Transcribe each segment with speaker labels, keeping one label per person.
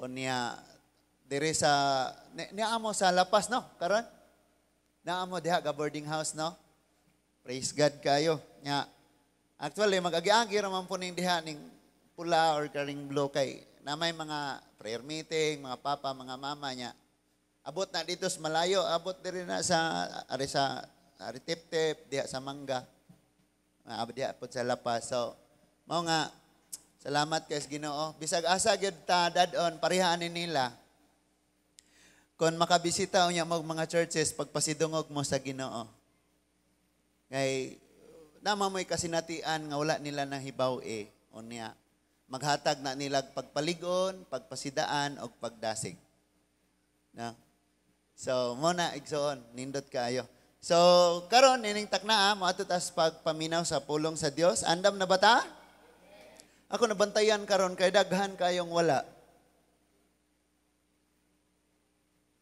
Speaker 1: Unya dire sa niya mo sa La Paz, no, karon? Naa mo diha ga boarding house, no? Praise God kayo. Nya actually mag-agi-agi ra man po ning diha ning pula or karing blue kay na may mga prayer meeting, mga papa, mga mama niya. Abot na dito sa malayo, abot diri na sa ari sa ari tip-tip diha sa Mangga. Abot diha pod sa La Paz. So mao nga salamat kay sa Ginoo. Bisag asa gyud ta dad-on, pareha ani nila. Kon makabisita unya mo og mga churches, pagpasidungog mo sa Ginoo. Kay nama mo'y kasinatian nga wala nila nahibaw eh. Unya maghatag na nila pagpaligon, pagpasidaan og pagdasig. No? So, mo na, igsoon, nindot kaayo. So, karon nining takna moadto tas pagpaminaw sa pulong sa Dios. Andam na ba ta? Ako nabantayan karon kay daghan kayong wala.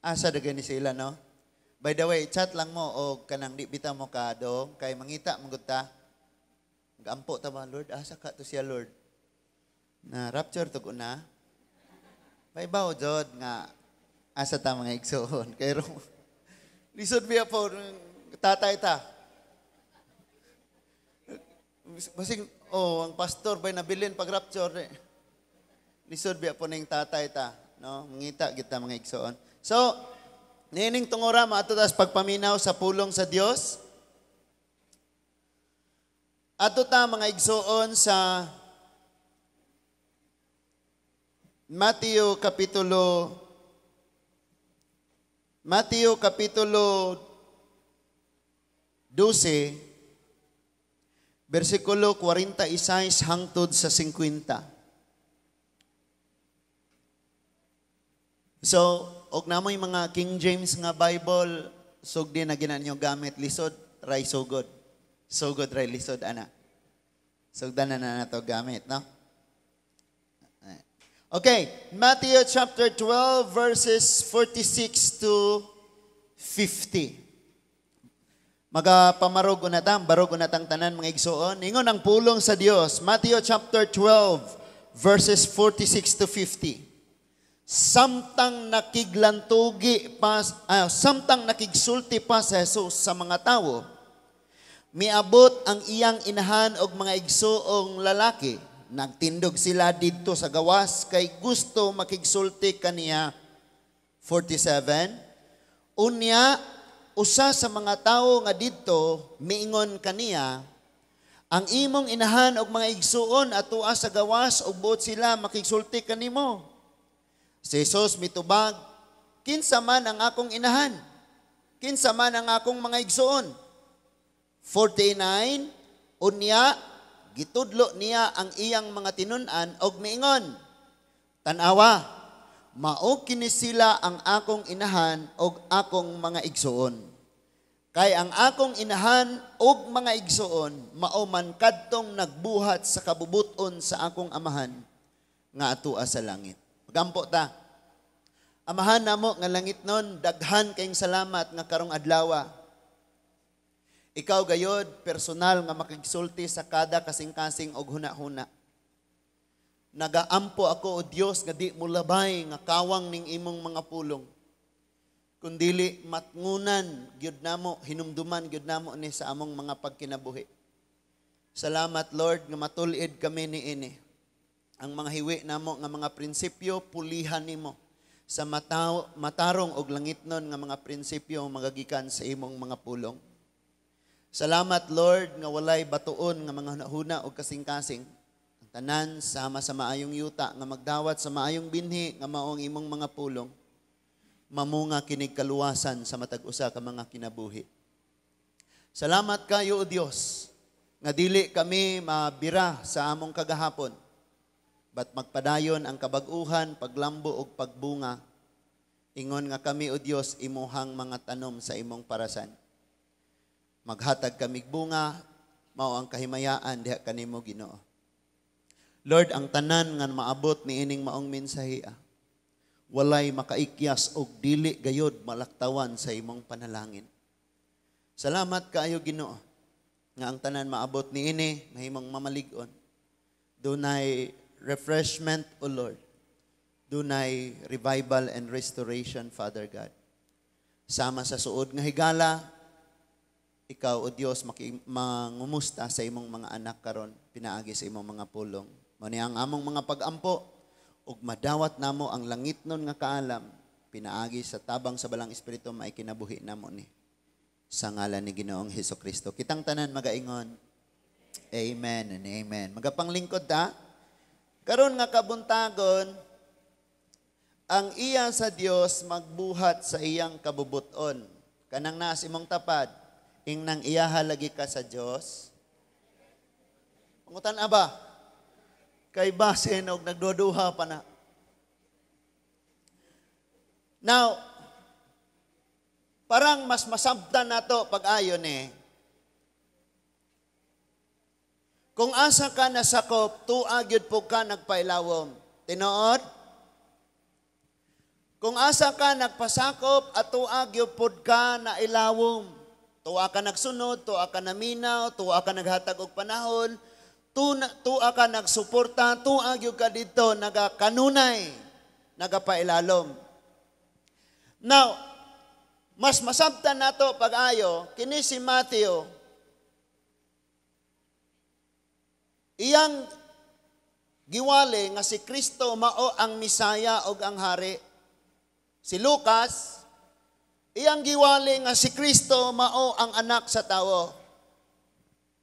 Speaker 1: Asa da gani sila, no? By the way, chat lang mo o kanang di bitaw mo ka do kay mangita man gud ta. Gampo ta ba, "Lord, asa ka to siya, Lord?" Na rapture to na. Paibaw jud nga asa ta, mga igsoon. Kay lisod biya po tatay ta. Basig oh ang pastor bay nabilin pag rapture eh. Lisod biya po ning tatay ta, no? Mangita kita, mga igsoon. So, niining tungora maadto tas pagpaminaw sa pulong sa Dios. Adto ta, mga igsoon, sa Mateo kapitulo 12 bersikulo 46 hangtod sa 50. So, og namoy mga King James nga Bible, sugdi na gina ninyo gamit, lisod ray sugod. Sugod ray lisod ana. Sugdan na na nato gamit, no? Okay, Matthew chapter 12 verses 46 to 50. Magapamarog una ta, barog una tang tanan, mga igsoon. Ingon ang pulong sa Dios, Matthew chapter 12 verses 46 to 50. Samtang nakigsulti pa sa Jesus sa mga tawo, miabot ang iyang inahan og mga igsoong lalaki. Nagtindog sila didto sa gawas kay gusto makigsulti kaniya. 47. Unya usa sa mga tawo nga didto miingon kaniya, "Ang imong inahan og mga igsuon atoa sa gawas ug buot sila makigsulti kanimo." Si Jesus mitubag, "Kinsa man ang akong inahan? Kinsa man ang akong mga igsuon?" 49. Unya gitudlo niya ang iyang mga tinun-an og miingon, "Tan-awa, mao kini sila ang akong inahan og akong mga igsuon. Kay ang akong inahan og mga igsuon mao man kadtong nagbuhat sa kabubuton sa akong Amahan nga atoa sa langit." Magampo ta. Amahan namo nga langitnon, daghan kayong salamat nga karong adlawa ikaw gayod personal nga makigsulti sa kada kasing-kasing og huna-huna. Nagaampo ako, o Dios, nga di mo labay nga kawang ning imong mga pulong. Kundili matngunan gyud namo, hinumduman gyud namo ni sa among mga pagkinabuhi. Salamat, Lord, nga matul-id kami niini. Ang mga hiwi namo nga mga prinsipyo, pulihan nimo sa matarong og langitnon nga mga prinsipyo magagikan sa imong mga pulong. Salamat, Lord, nga walay batuon nga mga hunahuna og kasing-kasing. Ang tanan sama sa maayong yuta nga magdawat sa maayong binhi nga mao ang imong mga pulong. Mamunga kinig kaluwasan sa matag usa ka mga kinabuhi. Salamat kayo, O Dios, nga dili kami mabira sa among kagahapon, but magpadayon ang kabag-uhan, paglambo ug pagbunga. Ingon nga kami, O Dios, imuhang mga tanom sa imong parasan. Maghatag kamig bunga, mao ang kahimayaan diha kanimo, Ginoo. Lord, ang tanan nga maabot niining maong mensahe, walay makaikyas og dili gayod malaktawan sa imong panalangin. Salamat kaayo, Ginoo, nga ang tanan maabot niini mahimong mamalig-on. Dunay refreshment, O Lord. Dunay revival and restoration, Father God. Sama sa suod nga higala, ikaw, O Dios, mangumusta sa imong mga anak karon pinaagi sa imong mga pulong. Mao ni ang among mga pagampo, ug madawat namo ang langitnon nga kaalam, pinaagi sa tabang sa Balaang Espiritu, maikinabuhi namo ni. Sa ngalan ni Ginoong Hesus Kristo. Kitang tanan magaingon, Amen and Amen. Magapanglingkod ta. Karon nga kabuntagon, ang iya sa Dios magbuhat sa iyang kabubuton. Kanang naas imong tapad, ing nang iyaha lagi ka sa Dios. Pangutan ba? Kay basin og nagduduha pa na. Now, parang mas masabtan nato pag-ayon eh. Kung asa ka nasakop, tua gyud po ka nagpailawom. Tinuod? Kung asa ka nagpasakop, atua gyud pod ka nailawom. Tuwa ka nagsunod, tuwa ka naminaw, tuwa ka naghatag og panahon, tuwa ka nagsuporta, tuwa gyud ka dito nagakanunay, nagapailalom. Now, mas masabtan nato pag-ayo, kini si Matthew, iyang giwali nga si Kristo mao ang Misaya og ang hari. Si Lucas, iyang giwali nga si Kristo mao ang anak sa tawo.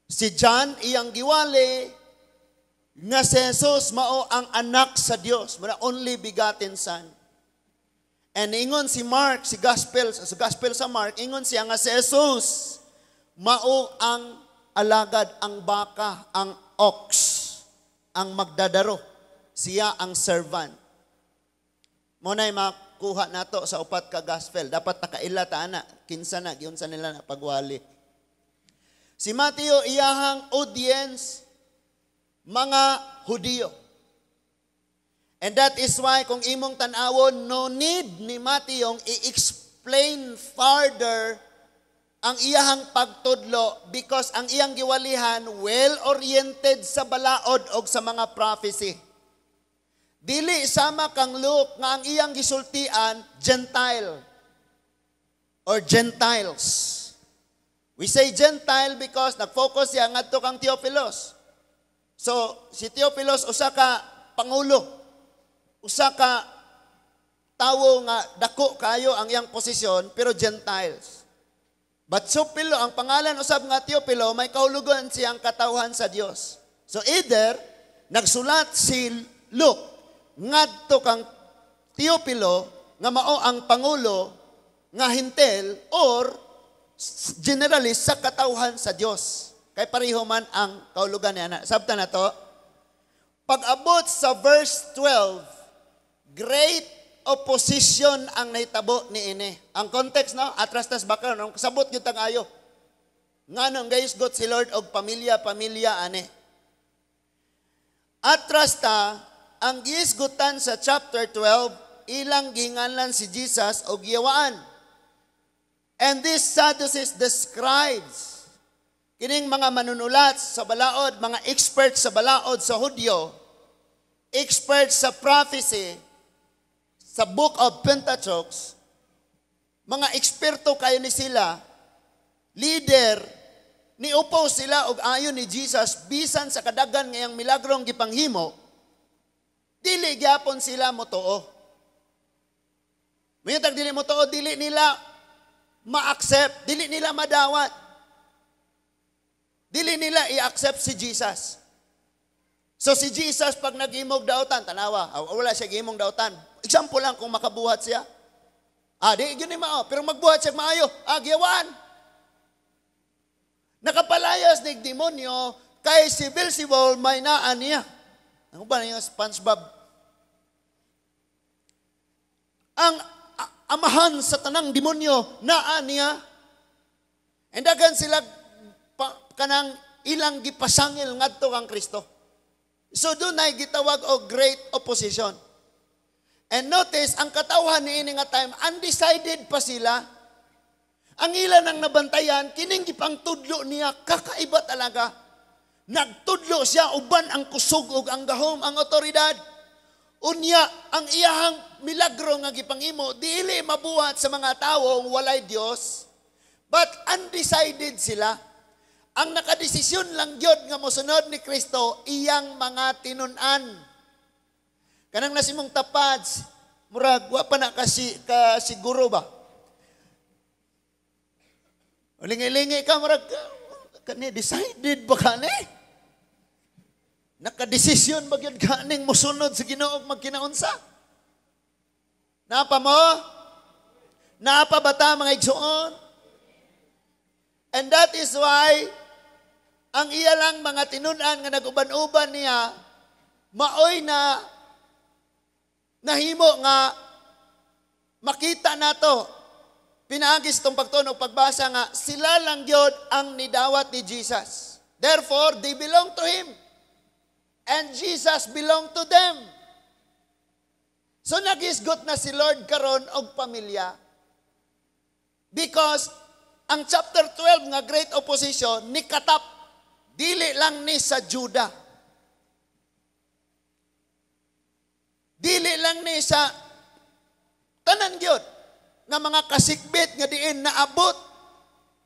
Speaker 1: Si John, iyang giwali nga si Jesus mao ang anak sa Dios, mao only begotten Son. And ingon si Mark, si Gospel, sa Gospel sa Mark, ingon siya nga si Jesus mao ang alagad, ang baka, ang ox, ang magdadaro. Siya ang servant. Mo na'y makuha nato sa upat ka gospel. Dapat nakaila ta ana, kinsa na giunsa nila na pagwali. Si Mateo, iyahang audience mga Hudiyo. And that is why kung imong tan-awon, no need ni Mateo i-explain farther ang iyahang pagtudlo because ang iyang giwalihan well-oriented sa balaod og sa mga prophecy. Dili sama kang Luke nga ang iyang gisultian Gentile or Gentiles. We say Gentile because nag-focus siya ngadto kang Theophilus. So si Theophilus usa ka pangulo, usa ka tawo nga dako kayo ang iyang posisyon, pero Gentiles. But Teofilo, ang pangalan usab nga Teofilo, may kahulugan siyang katawhan sa Dios. So either nagsulat si Luke ngadto kang Teofilo nga mao ang pangulo nga Hentil or generally sa katawhan sa Dios. Kay pareho man ang kahulugan niya. Sabta na to. Pag-abot sa verse 12, great opposition ang nahitabo ni ini. Ang context, no, atras tas background, ang kasabot gyud tang ayo. Nganong gayusgot si Lord og pamilya pamilya ani. Atras ta ang giisgutan sa chapter 12, ilang ginganlan si Jesus og giyawaan. And these Sadducees, the scribes, kining mga manunulat sa balaod, mga experts sa balaod sa Hudyo, experts sa prophecy, sa book of Pentateuch, mga eksperto kayo ni sila, leader, niupaw sila og ayon ni Jesus bisan sa kadagan ngayang milagrong gipanghimo, dili gyapon sila motuo. Mayutag dili motuo, dili nila ma-accept, dili nila madawat. Dili nila i-accept si Jesus. So si Jesus pag naghimog dautan, tanawa, wala siya gihimong dautan. Example lang kung makabuhat siya. Di gyud ni mao, pero magbuhat siya maayo, giyawaan. Nakapalayas ni demonyo kay si Beelzebul may naa niya. Ano ba niya SpongeBob? Ang amahan sa tanang demonyo naa niya. And daghan sila kanang ilang gipasangil ngadto kang Kristo. So doon ay gitawag og great opposition. And notice, ang katawhan niini nga time, undecided pa sila. Ang ilan ang nabantayan, kining gipangtudlo niya, kakaiba talaga. Nagtudlo siya, uban ang kusog ug ang gahom, ang otoridad. Unya, ang iyahang milagro nga gipangimo, dili mabuhat sa mga tawo walay Dios, but undecided sila. Ang nakadesisyon lang gyud nga mosunod ni Kristo, iyang mga tinun-an. Kanang nasimong tapads, murag wa pa na kasi ka siguro ba? Lingi-lingi ka, murag kani decided ba ka ni? Nakadesisyon ba gyud ka ning mosunod sa Ginoo magkinaunsa? Napa mo? Napa ba ta, mga igsuon? And that is why ang iya lang mga tinun-an nga nag-uban-uban niya maoy na nahimo nga makita nato pinaagi sa itong pagtuon o pagbasa nga sila lang gyud ang nidawat ni Jesus. Therefore, they belong to Him. And Jesus belong to them. So nagisgot na si Lord karon og pamilya. Because ang chapter 12 nga great opposition ni katap dili lang ni sa Juda. Dili lang ni sa tanan gyud nga mga kasikbit nga diin naabot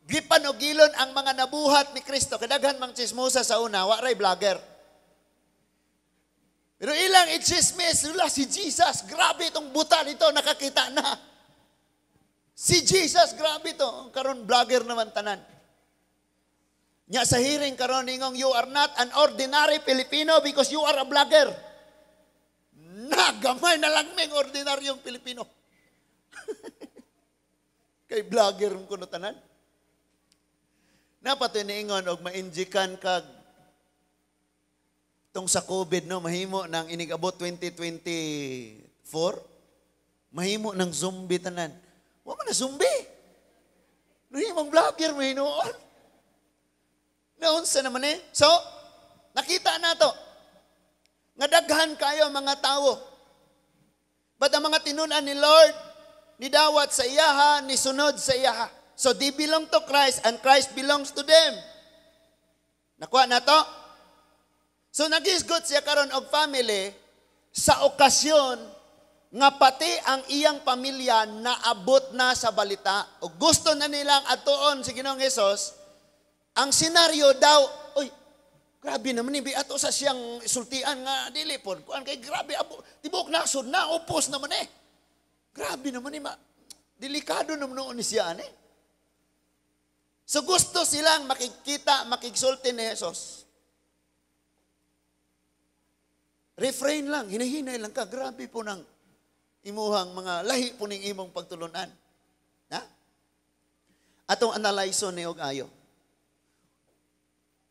Speaker 1: gipanugilon ang mga nabuhat ni Kristo. Kadaghan mang chismosa sa una, wa ray vlogger. Pero ilang itsismis, wala si Jesus, grabe itong buta nito, nakakita na. Si Jesus, grabe to. Karon vlogger naman tanan. Nya sa hearing karon ningong you are not an ordinary Filipino because you are a vlogger. Nagamay na lang ming ordinaryong Pilipino. Kay vlogger mo kuno tanan. Napatoy niingon og ma-injikan kag tong sa COVID, no, mahimo ng inigabot 2024, mahimo ng zombie tanan. Wa man na zombie. Nahimong vlogger mo hinuon. Naunsa naman eh. So, nakita na to. Nga daghan kayo mga tao. But ang mga tinun-an ni Lord, nidawat sa iyaha, nisunod sa iyaha. So they belong to Christ and Christ belongs to them. Nakuha na to? So nagisgot siya karon og family sa okasyon nga pati ang iyang pamilya naabot na sa balita. O gusto na nilang atuon si Ginoong Hesus. Ang senaryo daw, oy, grabe naman ni ato sa siyang sultian nga dili pod. Kuan kay grabe abo, tibuok nasod na upos naman eh. Grabe naman ni ma, delikado naman noon ni siya ani. So gusto silang makikita, makigsulti ni Jesus. Refrain lang, hinahinay lang ka. Grabe po ng imuhang mga lahi po ning imong pagtulunan. Na? Atong analyso ni og ayo.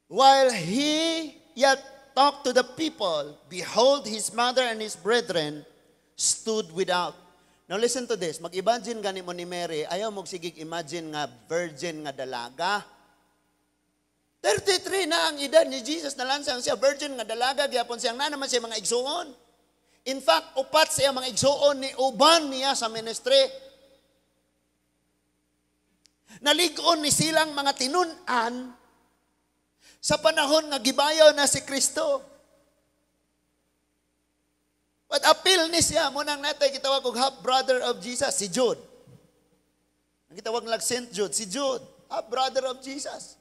Speaker 1: While he yet talked to the people, behold, his mother and his brethren stood without. Now listen to this. Mag-imagine gani mo ni Mary, ayaw mo sigig imagine nga virgin nga dalaga. 33 na ang edad ni Jesus, nalansang siya, virgin nga dalaga, gyapon siyang na naman siya mga igsuon. In fact, upat siya mga igsuon ni uban niya sa ministry. Nalig-on ni silang mga tinun-an sa panahon nga gibayaw na si Kristo. But appeal ni siya, munang natay gitawag og half brother of Jesus, si Jude. Ang gitawag lag Saint Jude, si Jude, half brother of Jesus.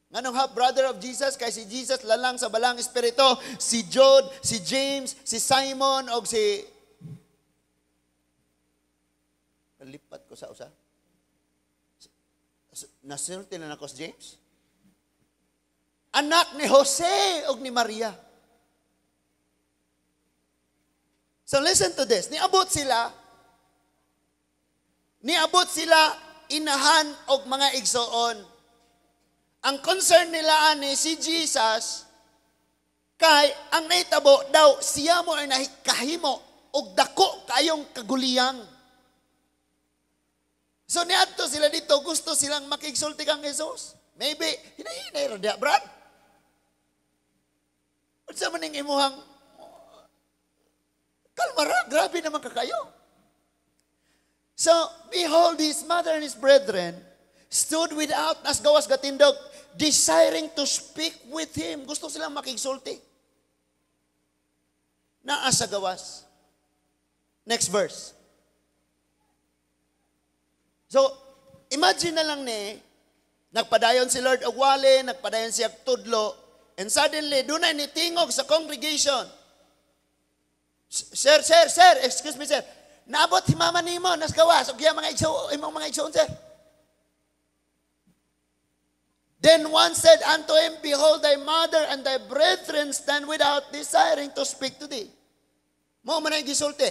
Speaker 1: Nganong half brother of Jesus? Kay si Jesus lalang sa balang espiritu, si Jude, si James, si Simon, og si... Lipat ko sa usa. Nasulti na nako si James? Anak ni Jose og ni Maria. So listen to this. Niabot sila inahan og mga igsoon. Ang concern nila ani si Jesus kay ang nahitabo daw siya mo ay nahikahimo og dako kayong kaguliyang. So niadto sila dito, gusto silang makigsulti kang Jesus. Maybe hinahinay ra diha, Brad. Unsa man ning imuhang kalma ra, grabe naman kakayo. So, behold, his mother and his brethren stood without, as gawas gatindog, desiring to speak with him. Gusto silang makigsulti. Naa sa gawas. Next verse. So, imagine na lang ni, nagpadayon si Lord og wali, nagpadayon siya og tudlo, and suddenly, dunay nitingog sa congregation. "Sir, sir, sir, excuse me, sir. Naabot si mama nimo, nas gawas, ug mga igso, imong mga igsoon, sir." Then one said unto him, "Behold, thy mother and thy brethren stand without, desiring to speak to thee." Mao man ay gisulti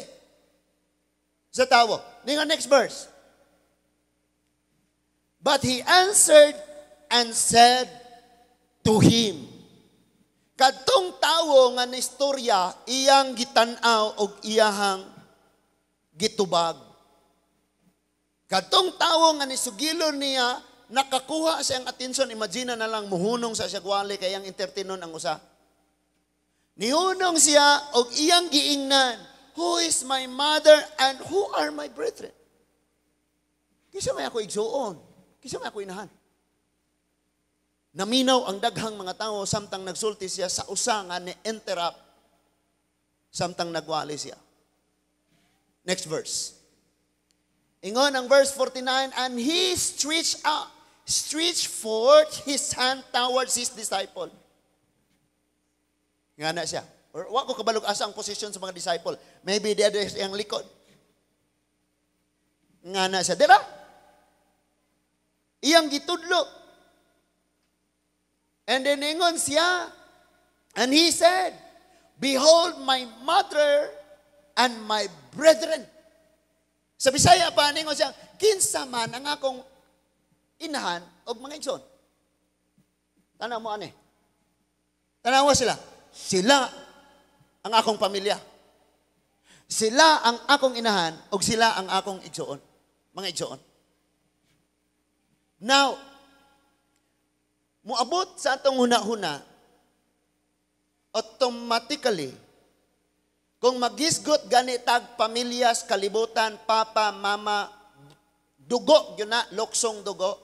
Speaker 1: sa tawo. Ninga next verse. But he answered and said to him. Kadtong tawo nga nistorya, iyang gitan-aw og iyahang gitubag. Kadtong tawo nga nisugilon niya, nakakuha siyang atensyon. Imagine na lang, muhunong sa siya gwali kay iyang entertainon ang usa. Nihunong siya og iyang giingnan, "Who is my mother and who are my brethren?" Kinsa may ako igsuon? Kinsa may ako inahan? Naminaw ang daghang mga tao samtang nagsulti siya sa usa nga ni-interrupt samtang nagwali siya. Next verse. Ingon ang verse 49, and he stretched forth his hand towards his disciple. Nga na siya. Or wa ko kabalog asa ang posisyon sa mga disciple. Maybe di ada siyang likod. Nga na siya. Di ba? Iyang gitudlo. And then ingon siya, and he said, "Behold my mother and my brethren." Sa Bisaya pa, ningon siya, "Kinsa man ang akong inahan og mga igsoon?" Tanaw mo ani. Tanawa sila. Sila ang akong pamilya. Sila ang akong inahan og sila ang akong igsoon. Mga igsoon. Now, muabot sa atong huna-huna, automatically, kung magisgot ganitag pamilya sa kalibutan, papa, mama, dugo, yun na, luksong dugo,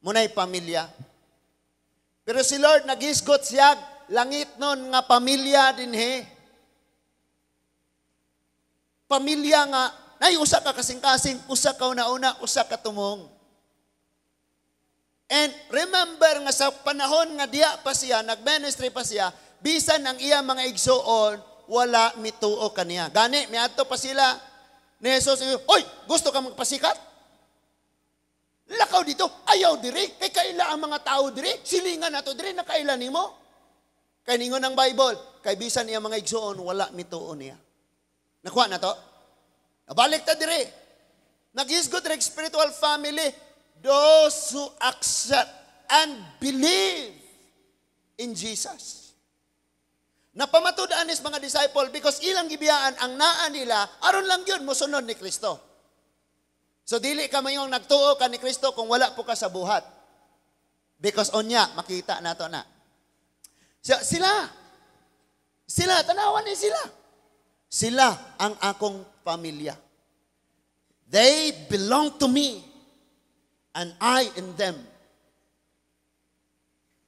Speaker 1: muna'y pamilya. Pero si Lord, nagisgot siya, langit nun nga pamilya dinhi. Pamilya nga, nay usa ka kasing-kasing, usa ka una-una, usa ka tumong. And remember nga sa panahon nga diya pa siya, nag-ministry pa siya, bisan ang iya mga igsuon, wala mituo kaniya. Gani, miadto pa sila ni Jesus, "Oy, gusto ka magpasikat? Lakaw dito, ayaw diri, kay kaila ang mga tao diri, silingan nato diri, nakaila nimo." Kay ningon ang Bible, kay bisan iya mga igsuon, wala mituo niya. Nakuha na to? Nabalik ta diri. Naghisgot diri spiritual family, those who accept and believe in Jesus. Napamatud-an is mga disciple because ilang gibiyaan ang naa nila aron lang yun mosunod ni Kristo. So dili ka mayong nagtuo ka ni Kristo kung wala po ka sa buhat. Because onya makita nato na. So, sila, tanawan ni sila. Sila ang akong pamilya. They belong to me and I in them.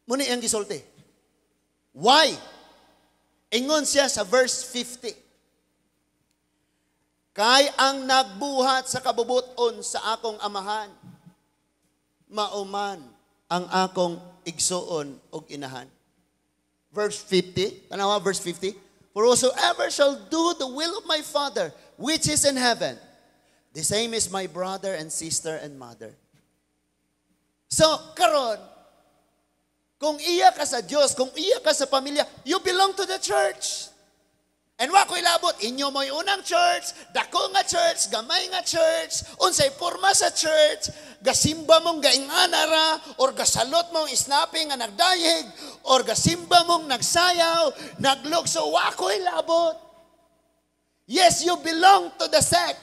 Speaker 1: Muni ang gisulti. Why? Ingon siya sa verse 50. Kay ang nagbuhat sa kabubuton sa akong amahan, mauman ang akong igsuon og inahan. Verse 50, tanawa verse 50. For whosoever shall do the will of my Father, which is in heaven, the same is my brother and sister and mother. So, karon, kung iya ka sa Diyos, kung iya ka sa pamilya, you belong to the church. And wa ko'y labot, inyo mo'y unang church, dako nga church, gamay nga church, unsay porma sa church, gasimba mong gaingana ra, or gasalot mong snapping nga nagdayeg, or gasimba mong nagsayaw, naglukso, wa ko'y labot. Yes, you belong to the sect.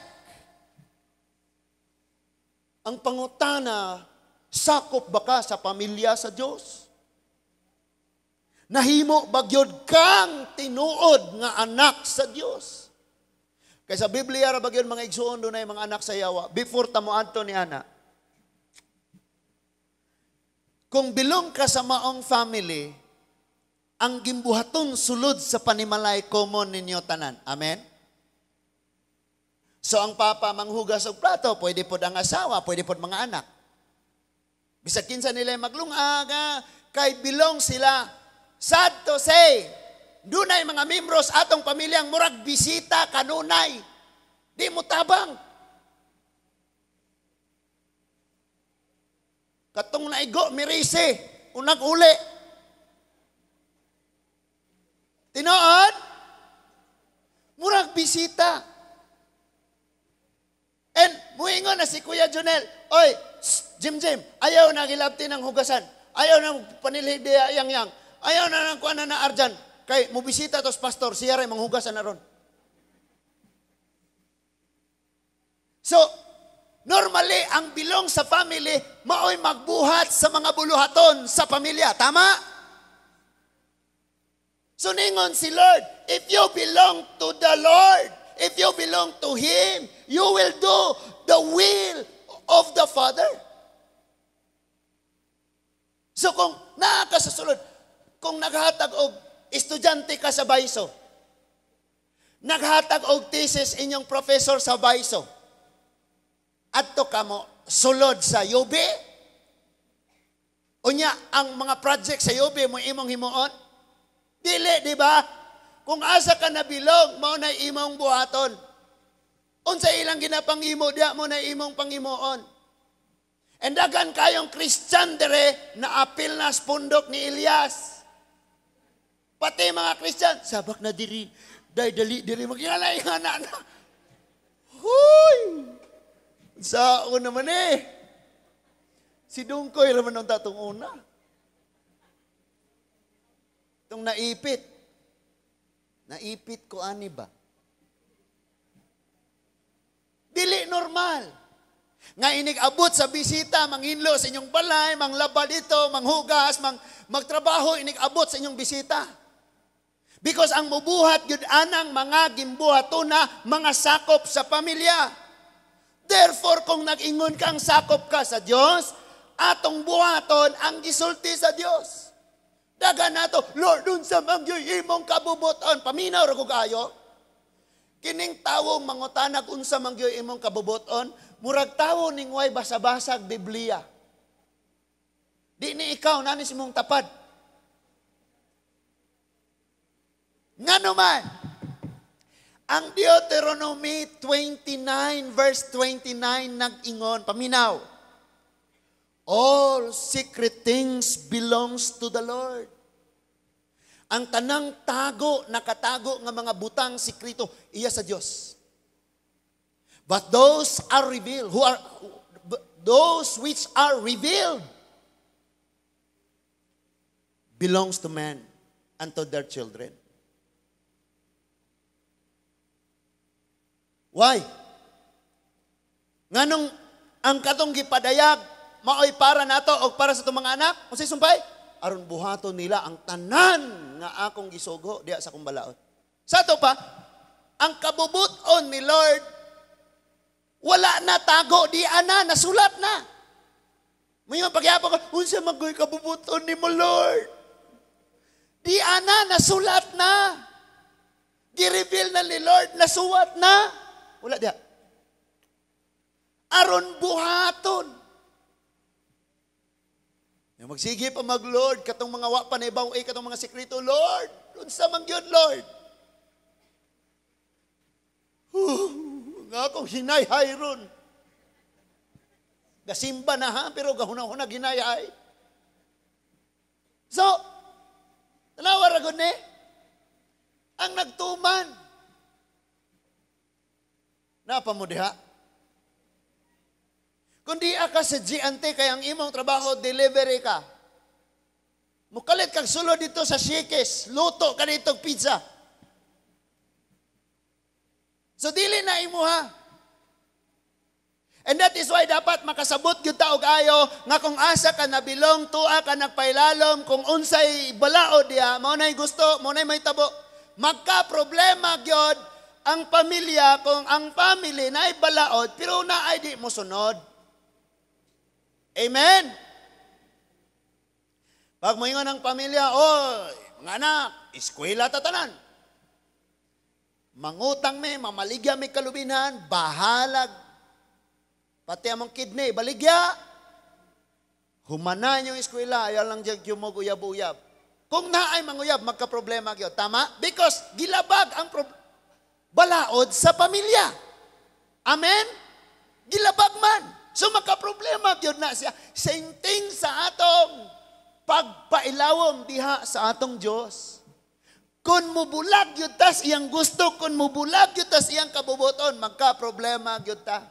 Speaker 1: Ang pangutana, sakop ba ka sa pamilya sa Diyos? Nahimo bagyod kang tinuod nga anak sa Dios? Kay sa Biblia ra bagyod, mga igsuon, dunay mga anak sa yawa. Before ta mo adto ni ana. Kung belong ka sa maong family, Ang gimbuhaton sulod sa panimalay common ninyo tanan. Amen? So ang papa manghugas og plato, pwede pod ang asawa, pwede pod mga anak. Bisag kinsa nila maglungag, kay belong sila. Sad to say, dunay mga membros atong pamilyang murag bisita kanunay. Di mo tabang. Katong naigo, mirise, unag uli. Tinood, murag bisita. And muingon na si Kuya Jonel, oy, Jim Jim, ayaw na gilabti ng hugasan. Ayaw na panilhig diya yang yang. Ayaw na nang kuha na arjan. Kay mubisita tos pastor, siya rin manghugasan na ron. So, normally, ang bilong sa family, maoy magbuhat sa mga buluhaton sa pamilya. Tama? So, ningon si Lord, if you belong to the Lord, if you belong to Him, you will do the will of the Father. So, kung naa ka sa sulod, kung naghatag og estudyante ka sa Baiso, naghatag og thesis inyong professor sa Baiso, adto ka mo sulod sa UB, unya ang mga project sa UB mo imong himuon, dili, di ba? Kung asa ka nabilong, mao na imong buhaton. Unsa ilang ginapangimo diya, mo na imong pangimuon. And daghan kayong Christian dire na apil na sa pundok ni Elias. Pati mga Christian, sabak na diri, day dali diri magingala na na. Huy! Sao naman eh. Si Dungkoy raman ang tatong una. Itong naipit. Naipit ko ani ba? Dili normal. Nga inig-abot sa bisita, manginlo sa inyong balay, manglaba dito, manghugas, magtrabaho, inig-abot sa inyong bisita. Because ang mubuhat yun anang mga gimbuhatuna, mga sakop sa pamilya. Therefore, kung nag-ingon kang sakop ka sa Dios, atong buhaton ang gisulti sa Dios. Daga nato, Lord, unsa man gyud imong kabubuton? Paminaw ra ko kaayo. Kining tawong mangutanag unsa man gyud imong kabubuton, murag tawo ning way basa-basag Biblia. Di ni ikaw nanis imong tapad. Ngano man, ang Deuteronomy 29 verse 29 nag-ingon, paminaw, all secret things belongs to the Lord. Ang tanang tago, nakatago nga mga butang sikreto, iya sa Dios. But those are revealed, who are those which are revealed belongs to men and to their children. Why? Nganong ang katong gipadayag maoy para nato og para sa itong mga anak? Unsay sumpay? Aron buhaton nila ang tanan nga akong gisugo diha sa akong balaod. Sa ato pa, ang kabubuton ni Lord wala na tago, di ana, nasulat na. May mga pagyapon ka, unsa magoy kabubuton ni mo Lord? Di ana, nasulat na. Gi-reveal na ni Lord, nasuwat na. Wala diha. Aron buhaton. Magsige pa mag-Lord, katong mga wa pa na ibaw, katong mga sekreto, Lord, unsa man gyud, Lord? Nga akong hinayhay ron. Gasimba na ha, pero gahuna-huna ginayhay. So, tanawa ra gud ni, ang nagtuman. Napa mo diha? Kung di ka sa GNT, kay ang imong trabaho, delivery ka. Mukalit kag sulod dito sa Shikes, luto ka dito pizza. So dili na imuha. And that is why dapat makasabot gyud ta og ayo nga kung asa ka nabilong, tuwa ka nagpailalom, kung unsay balaod diha, mao nay gusto, mao nay mahitabo. Magka problema gyud ang pamilya kung ang family naay balaod pero naay di mosunod. Amen. Pag moingon ang pamilya, oh, Mga anak, eskwela tatanan. Mangutang mi, mamaligya mi kalubinhan, bahalag. Pati among kidney, baligya. Humanan yung eskwela, ayaw lang dyan mo uyab-uyab. Kung naay manguyab, magka-problema gyud. Tama? Because gilabag ang balaod sa pamilya. Amen? Gilabag man. So magka-problema gyud na siya. Same thing sa atong pagpailawom diha sa atong Dios. Kung mubulag gyud tas iyang gusto, kung mubulag gyud tas iyang kabubuton, magka-problema gyud ta.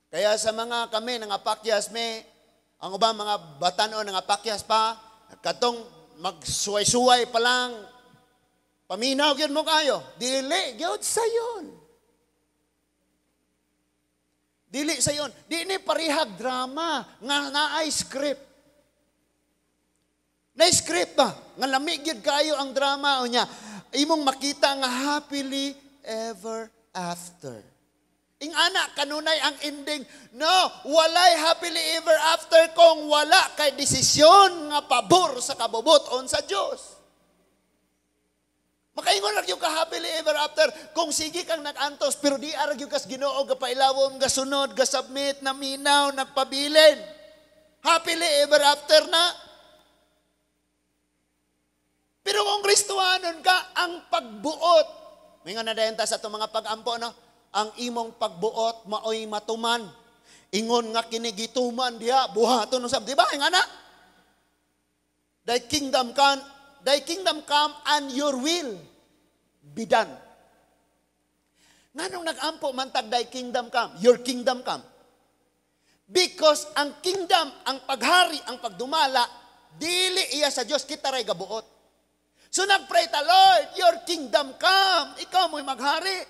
Speaker 1: Kaya sa mga kami nangapakyas me, ang ubang mga batanon nangapakyas pa, katong magsuway-suway pa lang, paminaw gyud mo kayo. Dili gyud sayon. Dili sayon. Di ni parihag drama nga naay script. Na script ba? Nga lami gyud kayo ang drama unya. Imong makita nga happily ever after. Ingana kanunay ang ending. No, walay happily ever after kung wala kay desisyon nga pabor sa kabubuton sa Dios. Makaingon ra gyud ka happily ever after kung sige kang nag-antos pero di ara gyud kas Ginoo gapailawom, gasunod, gasubmit, naminaw, nagpabilin. Happily ever after na. Pero kung Kristohanon ka, ang pagbuot, may nga nadayon ta sa itong mga pag-ampo, no? Ang imong pagbuot maoy matuman. Ingon nga kini gituman diha, buhaton usab, di ba? Ingana. Thy kingdom come, thy kingdom come and your will be done. Nganong nag-ampo man tag thy kingdom come, your kingdom come? Because ang kingdom, ang paghari, ang pagdumala, dili iya sa Dios, kita ray gabuot. So nagpray ta, "Lord, your kingdom come, ikaw mo'y maghari."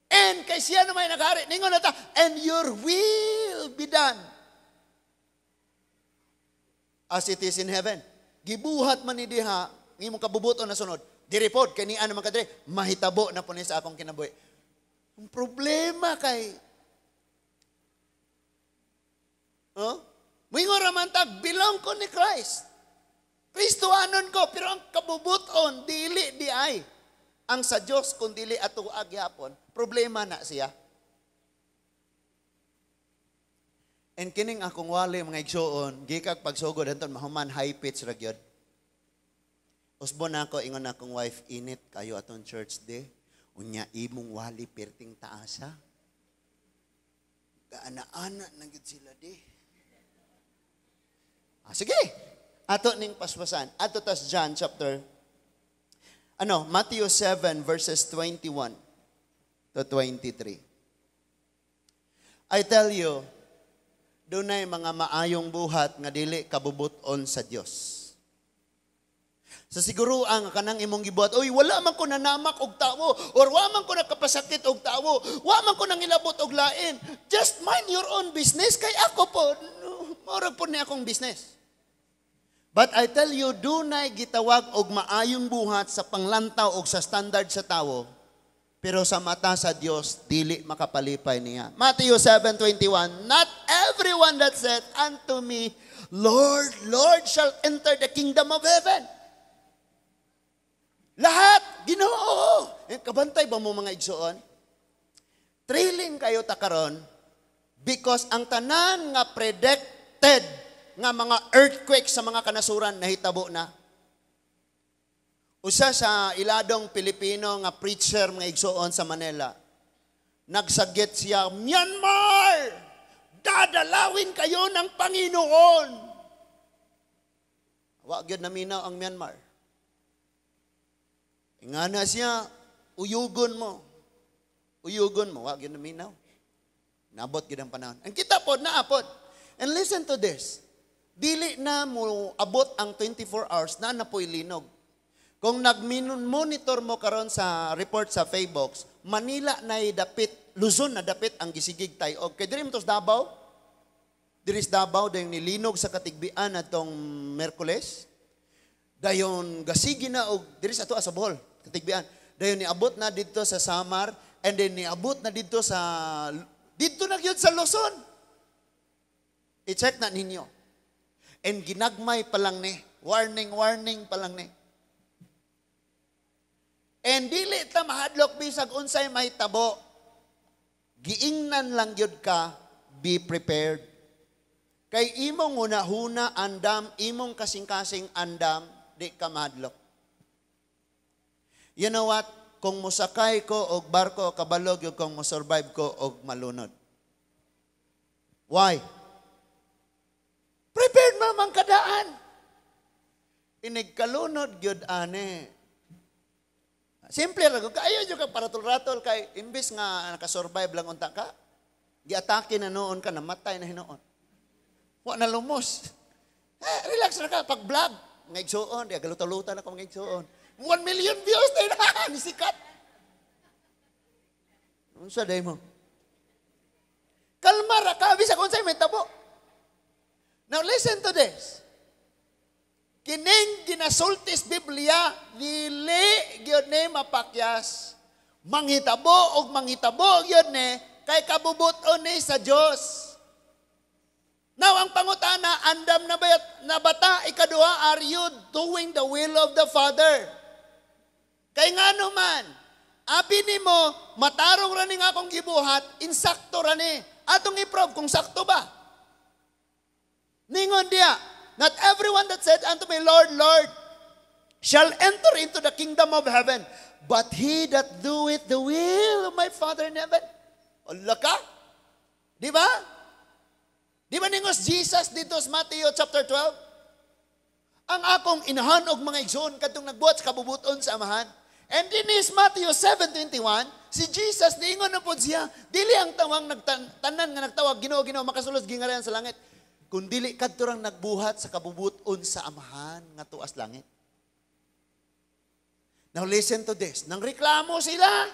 Speaker 1: And kay siya na may naghari, ningon na ta, "And your will be done as it is in heaven." Gibuhat man ni diha, ng imong kabubuton na sunod, diri pod, kay niya naman kadiri, mahitabo na po ni sa akong kinabuhi. Ang problema kay, oh, muingon ra man tag, belong ko ni Christ. Kristohanon ko, pero ang kabubuton, dili di ay. Ang sa Diyos, kung dili ato agyapon, problema na siya. And kining akong wali, mga igsuon, gikag pagsugod, anton mahuman high pitch ra gyud. Usbon na ako, ingon akong wife, "Init kayo atong church de. Unya imong wali perting taasa. Gaana-ana na gyud sila de." Ah, sige. Ato ning paspasan. Ato tas John chapter, Matthew 7 verses 21 to 23. I tell you, dunay mga maayong buhat nga dili kabubuton sa Dios. Sa siguro ang kanang imong gibuhat, "Oy, wala man ko nanamak og tawo, or wa man ko nakapasakit og tawo, wa man ko nangilabot og lain. Just mind your own business, kay ako po, murag po ni akong business." But I tell you, dunay gitawag og maayong buhat sa panglantaw og sa standard sa tawo, pero sa mata sa Dios dili makapalipay niya. Matthew 7:21, "Not everyone that said unto me, 'Lord, Lord,' shall enter the kingdom of heaven." Lahat, Ginoo. Eh, kabantay ba mo, mga igsoon? Thrilling kayo ta karon because ang tanan nga predicted nga mga earthquake sa mga kanasuran nahitabo na. Usa sa iladong Pilipino nga preacher, mga igsoon, sa Manila, nagsagit siya, "Myanmar! Dadalawin kayo ng Panginoon!" Wa gyud naminaw ang Myanmar. Ingana siya, "Uyugon mo. Uyugon mo," wa gyud naminaw. Nabot gyud ang panahon. Ang kita pod, naapod. And listen to this. Dili na mo abot ang 24 hours na napoy linog. Kung nag-monitor mo karon sa report sa Facebook, Manila na dapit, Luzon na dapit ang gisigig tayog. Kay diri mo sa Davao, diri sa Davao dayon nilinog sa Katigbian atong Merkules. Dayon gasigi na og diri sa ato sa Bohol, Katigbian. Dayon niabot na didto sa Samar and then niabot na didto sa didto na gyud sa Luzon. I-check na ninyo. And ginagmay pa lang ni. Warning, warning pa lang ni. And dili ta mahadlok bisag unsay mahitabo. Giingnan lang gyud ka, be prepared. Kay imong huna-huna andam, imong kasing-kasing andam, di ka mahadlok. You know what? Kung musakay ko og barko, kabalo gyud kung mo-survive ko og malunod. Why? Prepared man man kadaan. Inigkalunod gyud ane. Simple ra gyud kaayo jud ka paratol-ratol kay imbis nga nakasurvive lang unta ka, giatake na noon ka, namatay na hinuon. Wa na lumos. Eh, relax ra ka pag vlog, mga igsuon, di galuta-luta na ko mga igsuon. 1 million views na ni sikat. Unsa day mo? Kalma ra ka bisag unsay mahitabo. Now listen to this. Kining ginasultis Biblia, dili gyud ni mapakyas. Manghitabo og manghitabo gyud ni kay kabubut-on ni sa Dios. Now ang pangutana, andam na ba na bata? Ikaduha, are you doing the will of the Father? Kay ngano man, abi nimo matarong ra ning akong gibuhat, insakto ra ni. Atong i-prove kung sakto ba. Ningon diya, "Not everyone that said unto me, 'Lord, Lord,' shall enter into the kingdom of heaven, but he that doeth the will of my Father in heaven." Ala ka? Di ba? Di ba ningos Jesus dito sa Matthew chapter 12? Ang akong inahan og mga igsoon kadtong nagbuhat sa kabubuton sa Amahan. And in is Matthew 7:21, si Jesus niingon na pod siya, dili ang tawang nagtanan nga nagtawag, "Ginoo, Ginoo," makasulod gingharian sa langit, kun dili kadto rang nagbuhat sa kabubuton sa Amahan nga tuas langit. Now listen to this. Nang reklamo sila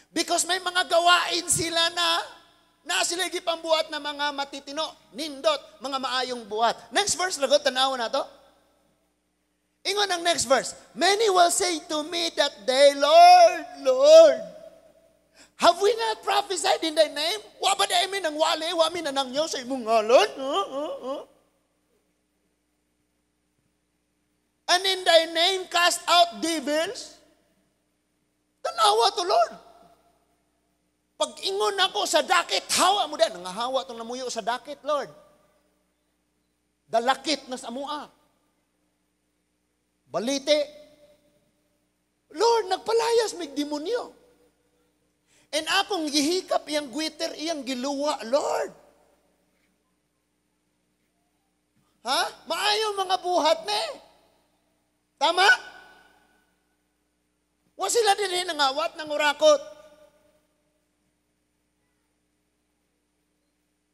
Speaker 1: because may mga gawain sila na na sila gipambuhat na mga matitino, nindot, mga maayong buhat. Next verse, lagot, tanawa na to. Ingon ang next verse, "Many will say to me that day, 'Lord, Lord, have we not prophesied in thy name? Wa ba diay mi nangwali, wa mi nanangyo sa imong ngalan? And in thy name cast out devils?'" Tanawa to, Lord. Pag ingon ako sa dakit, hawa mo din. Nangahawa itong namuyo sa dakit, Lord. Dalakit na sa amua. Balite. Lord, nagpalayas mig demonyo. And akong gihikap iyang gwiter, iyang giluwa, Lord. Ha? Maayo mga buhat ni. Tama? Wa sila din nangawat ng urakot.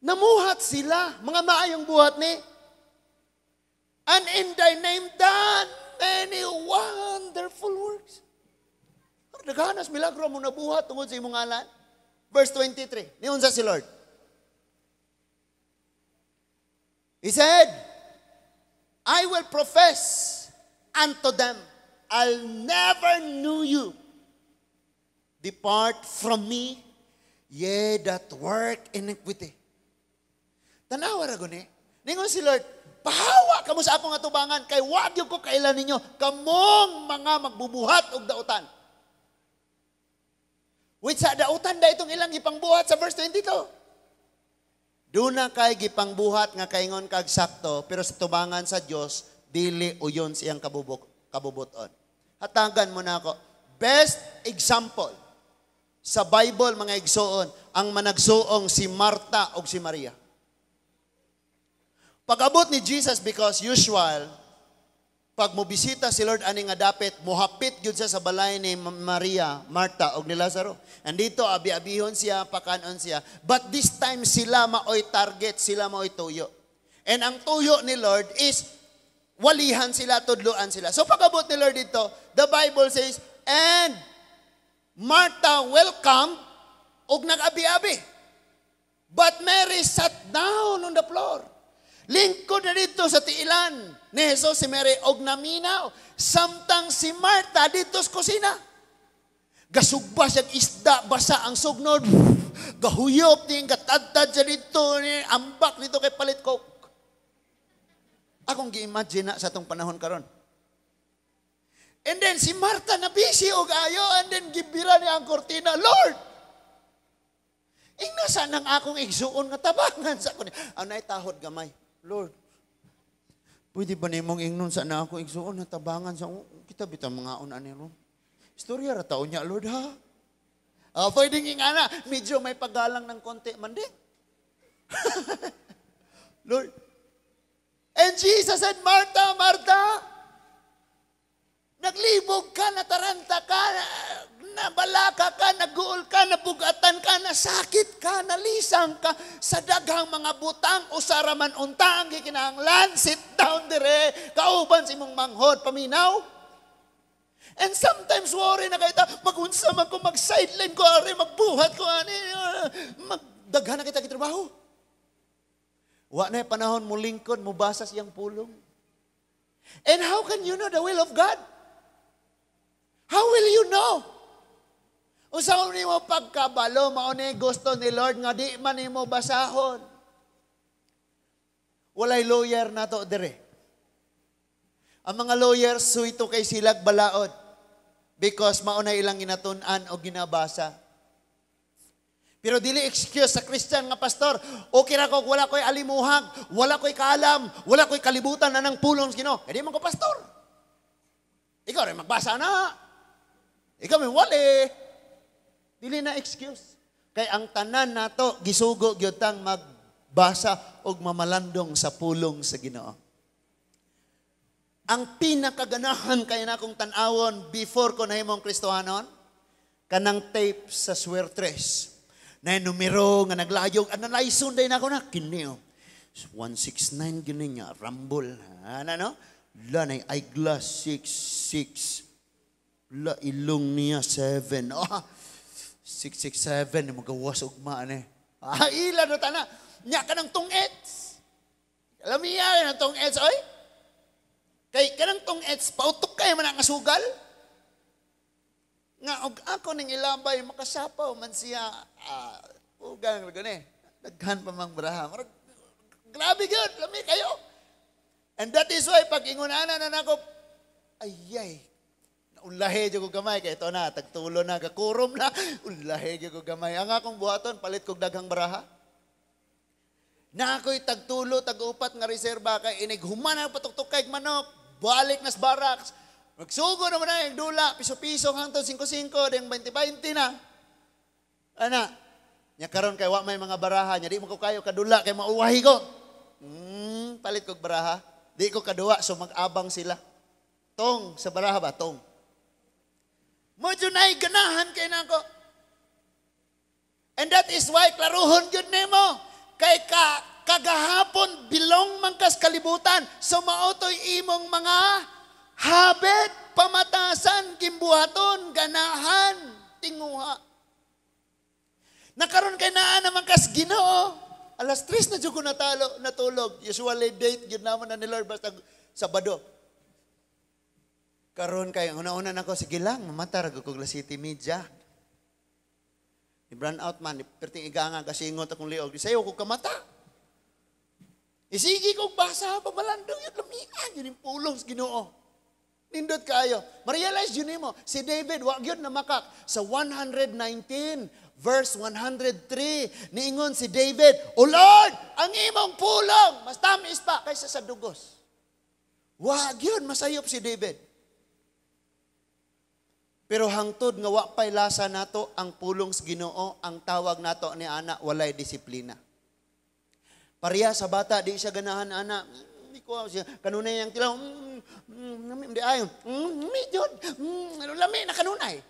Speaker 1: Namuhat sila, mga maayong buhat ni. And in thy name done many wonderful works. Naghanas milagro mo nabuhat tungod sa imong ngalan. Verse 23. Niunsa si Lord. He said, "I will profess unto them, I'll never knew you. Depart from me, ye that work iniquity." Tanawa ra guni. Ningon si Lord, pahawa kamo sa akong atubangan, kay wa gyud ko kaila ninyo, kamong mga magbubuhat og dautan. Which sa dautan da itong ilang gipangbuhat sa verse 22. Duna kay gipangbuhat nga kaingon kag sakto, pero sa tubangan sa Dios dili uyon siyang kabubuton. Hatagan mo na ako. Best example sa Bible, mga igsoon, ang managsuong si Marta og si Maria. Pag-abot ni Jesus, because usual, pag mobisita si Lord ani nga dapit, mohapit gyud siya sa balay ni Maria, Marta og ni Lazaro. And dito abi-abihon siya, pakanon siya. But this time sila maoy target, sila maoy tuyo. And ang tuyo ni Lord is walihan sila, tudluan sila. So pag-abot ni Lord dito, the Bible says, and Martha welcomed og nag-abi-abi. But Mary sat down on the floor. Lingkod na dito sa tiilan ni Jesus si Mary og naminaw. Samtang si Martha dito sa kusina. Gasugba siya isda, basa ang sugnod. Gahuyop ni, gatadtad siya dito, ni, ambak dito kay palit coke. Akong gi-imagine na sa atong panahon karon. And then si Martha na busy og ayo and then gibira niya ang kortina. "Lord, ingna sa nang akong igsuon nga tabangan sa ko." Anay tahod gamay. "Lord, pwede ba nimong ingnon sa na akong igsuon nga tabangan sa kita bitaw mga ani ron? Istorya ra taon niya, Lord, ha?" Ah, pwedeng ingana, medyo may paggalang ng konti man din. "Lord." And Jesus said, "Martha, Martha, naglibog ka, nataranta ka, nabalaka ka, naguol ka, nabugatan ka, nasakit ka, nalisang ka, sa daghang mga butang, usa ra man unta ang gikinahanglan, sit down dire, kauban sa imong manghod, paminaw." And sometimes worry na kita, magunsa man ko, mag-sideline ko, ari, magbuhat ko, ani, magdaghan na kita kitrabaho. Wa na panahon mo lingkod, mo basa siyang pulong. And how can you know the will of God? How will you know? Unsa nimo pagkabalo, mao ni gusto ni Lord nga di man nimo basahon. Walay lawyer nato dire. Ang mga lawyers suito kay silag balaod because mao na ilang ginatun-an o ginabasa. Pero dili excuse sa Christian nga pastor, okay ra ko wala ko'y alimuhag, wala ko'y kaalam, wala ko'y kalibutan na ng pulong sa Ginoo. Eh, di man ko pastor. Ikaw rin magbasa na. Ikaw may wali. Dili na excuse. Kay ang tanan nato gisugo gyud tang magbasa og mamalandong sa pulong sa Ginoo. Ang pinakaganahan kay nakong tan-awon before ko nahimong Kristohanon, kanang tape sa Swertres. Na numero nga naglayog, ano layson day na ako na, kini oh. 169 gini niya, rumble. Ano no? La, na eyeglass, 66. La, ilong niya, 7. Oh, 667, magawas ugma ani. Ah, ila no tana. Nya kanang tong-ets. Alam niya ng tong-ets, oy. Kay kanang tong-ets, pautok kayo man ang sugal. Nga, og ako ning ilabay, makasapaw man siya. Ah, ugang, gani. Daghan pa mang baraha. Murag, grabe gyud, lami kayo. And that is why, pag ingunana na nako, ayay, ulahe jud ko gamay, kay ito na, tagtulo na, gakurom na, ulahe jud ko gamay. Ang akong buhaton, palit kog daghang baraha. Na ako'y tagtulo, tag-upat nga reserba, kay inig human ang patuktok kay manok, balik nas barracks, magsugo naman na yung dula, piso-piso hangtod 5-5, ding 20-20 na. Ana, nya karon kay wa may mga baraha, nya di mo ko kayo kadula kay mauwahi ko. Palit kog baraha. Di ko kaduwa, so mag-abang sila. Tong, sa baraha ba? Tong. Medyo na'y ganahan kay nako. And that is why, klaruhon gyud nimo. Kay ka, kagahapon, belong man kas kalibutan. So mao to'y imong mga habit, pamatasan, gimbuhaton, ganahan, tinguha. Nakaron kay naa naman kas Ginoo. 3:00 na jud ko natalo, natulog. Usually date gyud naman na ni Lord basta Sabado. Karon kay una-una nako, sige lang, mamata ra kog La City Media. I-brand out man, perting iganga kasingot akong liog. Di sayo ko kamata. Isigi kong basa, pamalandong yun, lamian, yun yung pulong sa Ginoo. Nindot kayo. Ma-realize yun mo, si David, wag yun na makak. Sa 119, verse 103, niingon si David, "O Lord, ang imong pulong, mas tamis pa kaysa sa dugos." Wag yun, masayop si David. Pero hangtod nga wa pay lasa nato ang pulong sa Ginoo, ang tawag nato ni ana walay disiplina. Pareha sa bata, di siya ganahan ana. Di ko siya kanunay ang tilaw. Di ayon. Medyo lami na kanunay.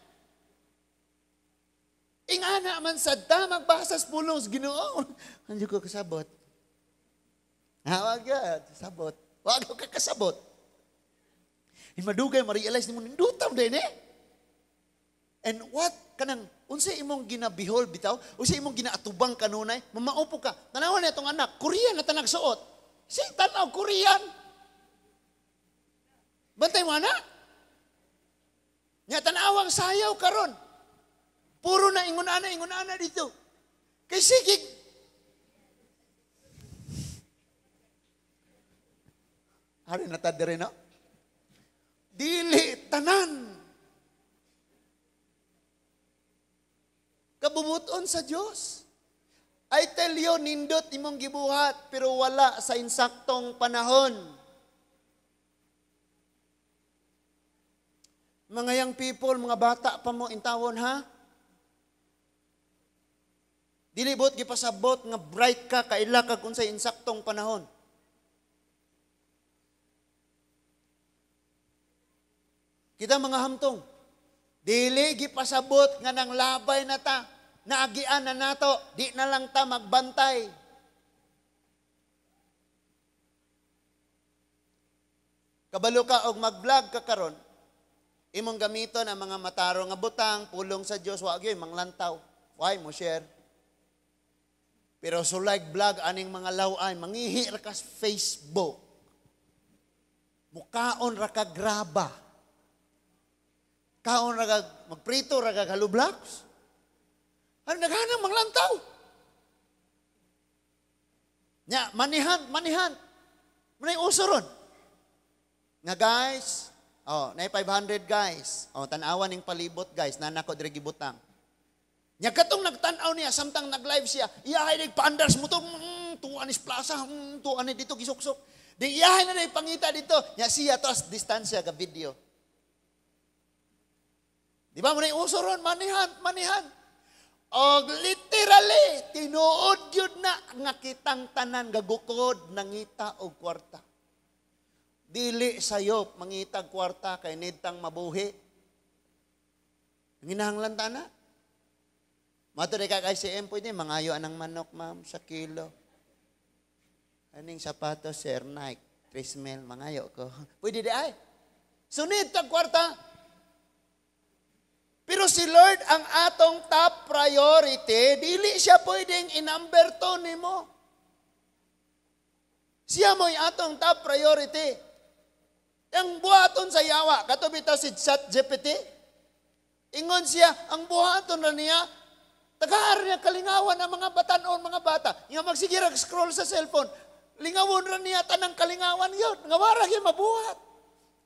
Speaker 1: Ingana man sad ta magbasa sa pulong sa Ginoo. Hindi ko kasabot. Ha, wag ya, sabot. Wag ko kasabot. Madugay ma-realize nimo nindutam din eh. And what kanang unsa imong ginabihol bitaw, unsa imong ginaatubang kanunay, mamaupo ka. Tanawan na itong anak, Korean na tanag suot. Si tanaw Korean. Bantay mo ana. Nya tanawang sayaw karon. Puro na ingon ana dito. Kay sige. Hari na ta diri, no? Dili tanan kabubuton sa Dios. I tell you, nindot imong gibuhat, pero wala sa insaktong panahon. Mga young people, mga bata pa mo intawon, ha? Dili bot gipasabot nga bright ka, kaila ka kung sa insaktong panahon. Kita mga hamtong, dili gipasabot nga nang labay na ta, naagian na nato, di na lang ta magbantay. Kabalo ka og mag-vlog ka karon, imong gamiton ang mga matarong nga butang, pulong sa Dios, wa gyud manglantaw. Why mo share? Pero sulay vlog aning mga laway, mangihi ra ka sa Facebook. Mukaon ra ka graba. Kaon ra ka magprito ra ka hollow blocks. Ano naghanang manglantaw? Nya, manihan, manihan. Manay uso ron. Nga guys, oh, nay 500 guys. Oh, tan-awan ning palibot guys, nana ko diri gibutang. Nya katong nagtan-aw niya samtang nag-live siya, iyahay dig paandars mo to, tuan is plaza, tuan ni dito gisuksok. Di iyahay na day pangita dito. Nya siya tos distansya ka video. Di ba mo nay uso ron, manihan, manihan. Og literally tinuod gyud na nga kitang tanan gagukod nangita og kwarta. Dili sayop mangitag kwarta kay nidtang mabuhi. Nginahanglan ta na. Mato di ka kay CM, pwede mangayo anang manok ma'am sa kilo. Aning sapatos sir Nike, 3 mil mangayo ko. Pwede di ay. Sunid tag kwarta. Pero si Lord ang atong top priority, dili siya pwedeng i-number 2 nimo. Siya mo'y atong top priority. Ang buhaton sa yawa, kato bitaw si ChatGPT, ingon siya, ang buhaton na niya, tagaar niya kalingawan ang mga batanon, mga bata. Nga magsige rag scroll sa cellphone, lingawon ra niya tanang kalingawan yun. Nga wara gyud mabuhat.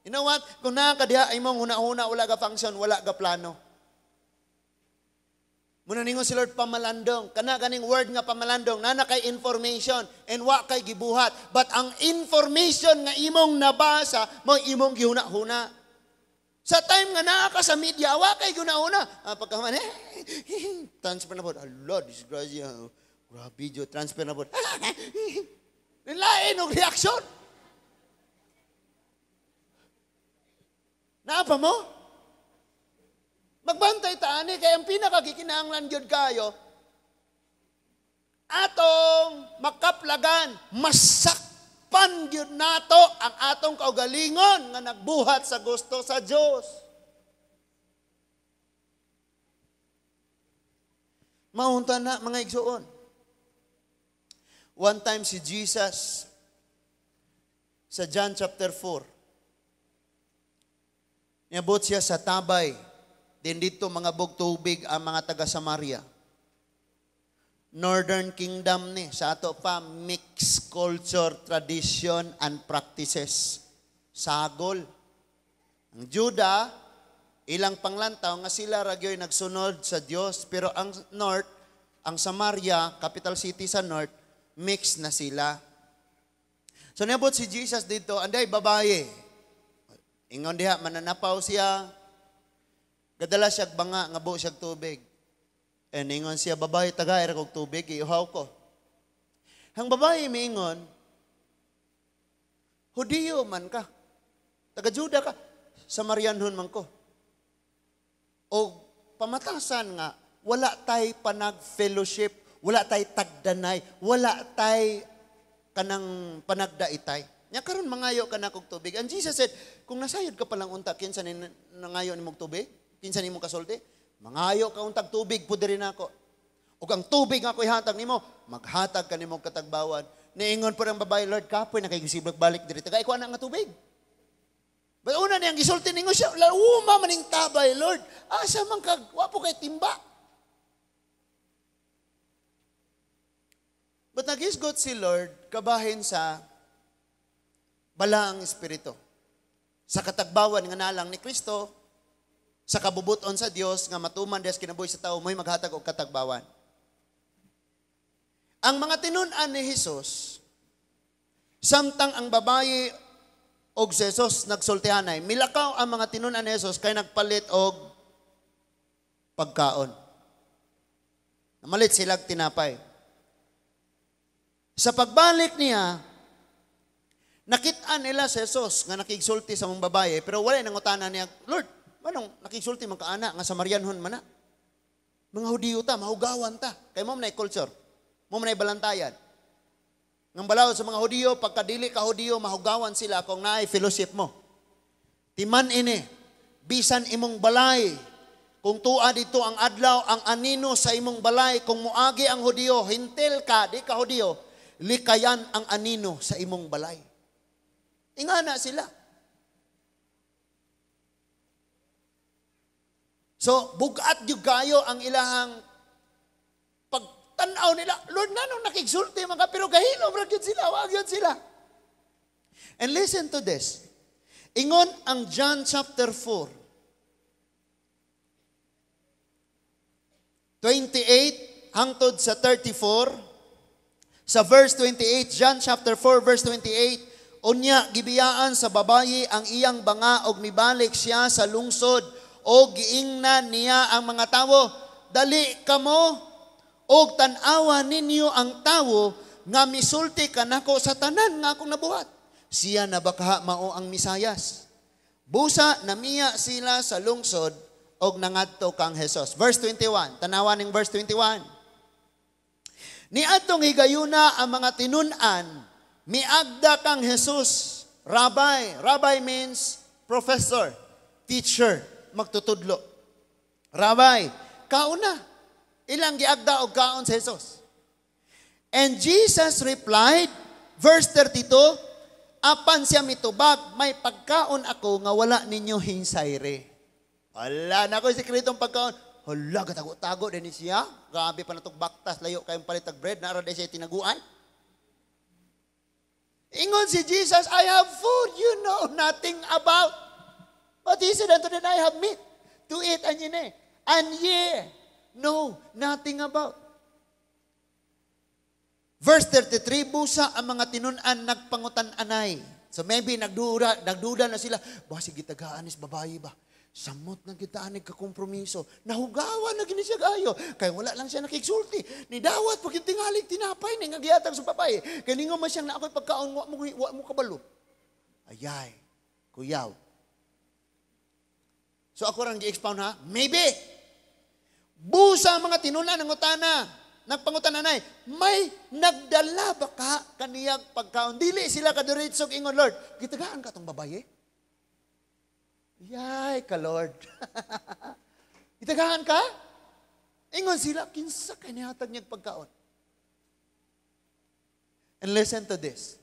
Speaker 1: You know what? Kung naa ka diha, imong huna-huna, wala ka function, wala ka plano. Muna ningon si Lord pamalandong. Kana ganing word nga pamalandong, nana kay information and wa kay gibuhat. But ang information nga imong nabasa, mo imong gihuna-huna. Sa time nga naa ka sa media, wa kay gihuna-huna. Pagka man, transfer na po. Hala, disgrasya. Grabe, Diyo, transfer na po. Lain og reaction. Naa pa mo? Magbantay ta ani kay ang pinakagikinahanglan gyud kayo atong makaplagan, masakpan gyud nato ang atong kaugalingon nga nagbuhat sa gusto sa Dios. Maunta na mga igsuon. One time si Jesus sa John chapter 4, niabot siya sa tabay. Din dito mga bog tubig ang mga taga Samaria. Northern Kingdom ni, sa ato pa, mixed culture, tradition, and practices. Sagol. Ang Juda, ilang panglantaw nga sila ragyoy nagsunod sa Dios, pero ang North, ang Samaria, capital city sa North, mixed na sila. So niabot si Jesus dito, anday babaye. Ingon diha, mananapaw siya. Gadala siya banga, nga buo siya tubig. E ningon siya, babae, tagay ra kog tubig, iuhaw ko. Ang babae miingon, Hudiyo man ka, taga Juda ka, Samarianhon man ko. O pamatasan nga, wala tay panag-fellowship, wala tay tagdanay, wala tay kanang panagdaitay. Nya karon mangayo ka na kog tubig. And Jesus said, kung nasayod ka palang unta, kinsa ni nangayo nimog tubig? Kinsa nimo kasulti? Mangayo ka untag tubig, pud diri nako. Ug ang tubig nga ako ihatag nimo, maghatag ka nimo katagbawan. Niingon po ang babae, Lord, kapoy na kay gisibag balik diri. Tagay ko ana nga tubig. But una niyang gisulti ningon siya, uma maning tabay, Lord. Asa man kag wa po kay timba. But nagisgot si Lord kabahin sa Balaang Espiritu. Sa katagbawan nga nalang ni Kristo, sa kabubuton sa Dios nga matuman des kinabuhi sa tao, mo'y maghatag og katagbawan. Ang mga tinun-an ni Jesus, samtang ang babaye og si Jesus nagsultihanay, milakaw ang mga tinun-an ni Jesus kay nagpalit og pagkaon. Namalit silag tinapay. Sa pagbalik niya, nakit-an nila si Jesus nga nakigsulti sa mong babaye, pero wala nangutana niya, "Lord, manong nakigsulti man kaana nga Samarianhon man na? Mga Hudiyo ta, mahugawan ta. Kay mo man culture, mo man balantayan. Nang balaod sa mga Hudiyo, pagkadili ka Hudiyo, mahugawan sila kung naay fellowship mo. Timan ini, bisan imong balay, kung tua dito ang adlaw, ang anino sa imong balay, kung muagi ang Hudiyo, hintil ka, di ka Hudiyo, likayan ang anino sa imong balay." Ingana sila. So, bugat gyud kayo ang ilahang pagtanaw nila. "Lord, nanong nakigsulti man ka?" Pero gahilom ra gyud sila, wa gyud sila. And listen to this. Ingon ang John chapter 4, 28 hangtod sa 34, sa verse 28, John chapter 4 verse 28, unya gibiyaan sa babayi ang iyang banga og mibalik siya sa lungsod og giingnan niya ang mga tawo, "Dali kamo og tan-awa ninyo ang tawo nga misulti kanako sa tanan nga akong nabuhat. Siya na baka mao ang Misayas?" Busa namiya sila sa lungsod og nangadto kang Jesus. Verse 21, tanawan ning verse 21. Niadtong higayuna ang mga tinun-an, miagda kang Jesus, Rabbi. Rabbi means professor, teacher, magtutudlo. Rabbi, kauna. Ilang giagda og kaon sa Jesus. And Jesus replied, verse 32, apan siya mitubag, "May pagkaon ako nga wala ninyo hinsayre." Wala na ko sikretong pagkaon. Hala, gatago-tago din siya. Grabe pa natog baktas, layo kayong palitag bread, naara din siya tinaguan. Ingon si Jesus, "I have food you know nothing about." But he said unto them, "I have meat to eat and ye and ye know nothing about." Verse 33, busa ang mga tinun-an nagpangutan-anay. So maybe nagduda na sila, ba sige tagaan is babayi ba? Samot na kita anig kakompromiso. Nahugawan na gini siya gayo. Kaya wala lang siya nakigsulti. Ni dawat pag yung tingalig tinapay ni nga gihatag sa babae. Kaya ningo man siyang na ako'y pagkaon wa mo kabalo. Ayay, kuyaw. So ako rang gi-expound ha, maybe. Busa ang mga tinun-an ng utana. Nagpangutan-anay, may nagdala ba ka kaniyang pagkaon? Dili sila kaduritsog ingon, "Lord, gitagaan ka tong babaye?" Yay ka, Lord. Gitagaan ka? Ingon sila, kinsa kay nihatag niyang pagkaon? And listen to this.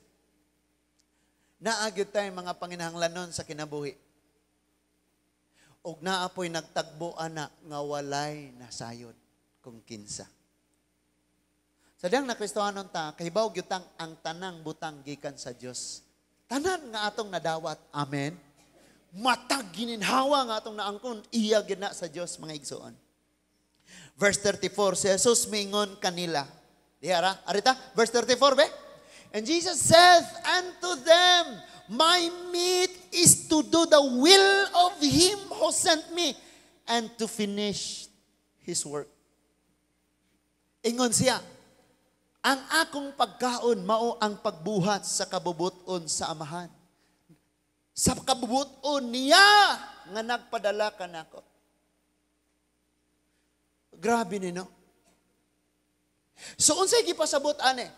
Speaker 1: Naa gyud tay mga panginahanglanon sa kinabuhi. Og naa po'y nagtagbo ana nga walay nasayod kung kinsa. Sa diyang na Kristohanon ta, kahibaw gyud tang ang tanang butang gikan sa Dios. Tanan nga atong nadawat. Amen. Matag gininhawa nga atong naangkon, iya gyud na sa Dios, mga igsoon. Verse 34, si Jesus mingon kanila. Diha ra, arita, verse 34 be. And Jesus saith unto them, "My meat is to do the will of Him who sent me and to finish His work." Ingon siya, ang akong pagkaon mao ang pagbuhat sa kabubuton sa Amahan. Sa kabubuton niya nga nagpadala kanako. Grabe ni no. So unsay gipasabot ane?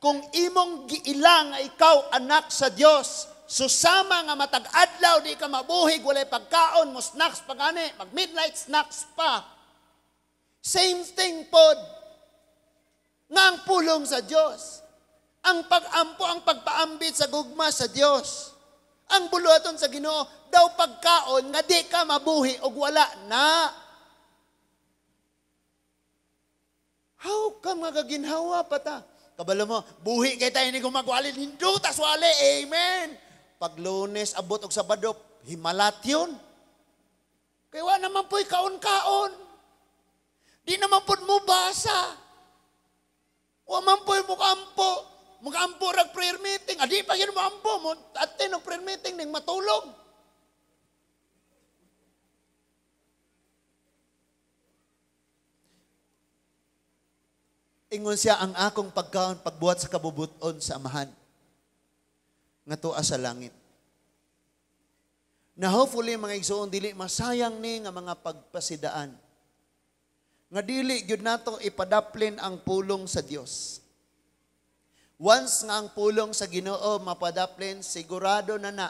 Speaker 1: Kung imong giilang nga ikaw anak sa Dios, susama nga matag adlaw di ka mabuhig, walay pagkaon, mo snacks pa gani, mag midnight snacks pa. Same thing pod. Nga ang pulong sa Dios, ang pag-ampo, ang pagpaambit sa gugma sa Dios, ang buluhaton sa Ginoo, daw pagkaon nga di ka mabuhi og wala na. How come nga gaginhawa pa ta? Kabalo mo, buhi kay tayo ni gumagwali, hinduta swali, amen. Pag Lunes abot og Sabado, himalat yun. Kay wa naman po'y kaon-kaon. Di naman po mo basa. Wa man po'y mukampo. Mukampo rag prayer meeting. Adi pa yun mo ampo. Mo attend og prayer meeting ning matulog. Ingon siya, ang akong pagkaon pagbuhat sa kabubuton sa Amahan nga tuwa sa langit. Na hopefully mga igsoon dili masayang ni nga mga pagpasidaan. Nga dili gyud nato ipadaplin ang pulong sa Dios. Once nga ang pulong sa Ginoo mapadaplin, sigurado na na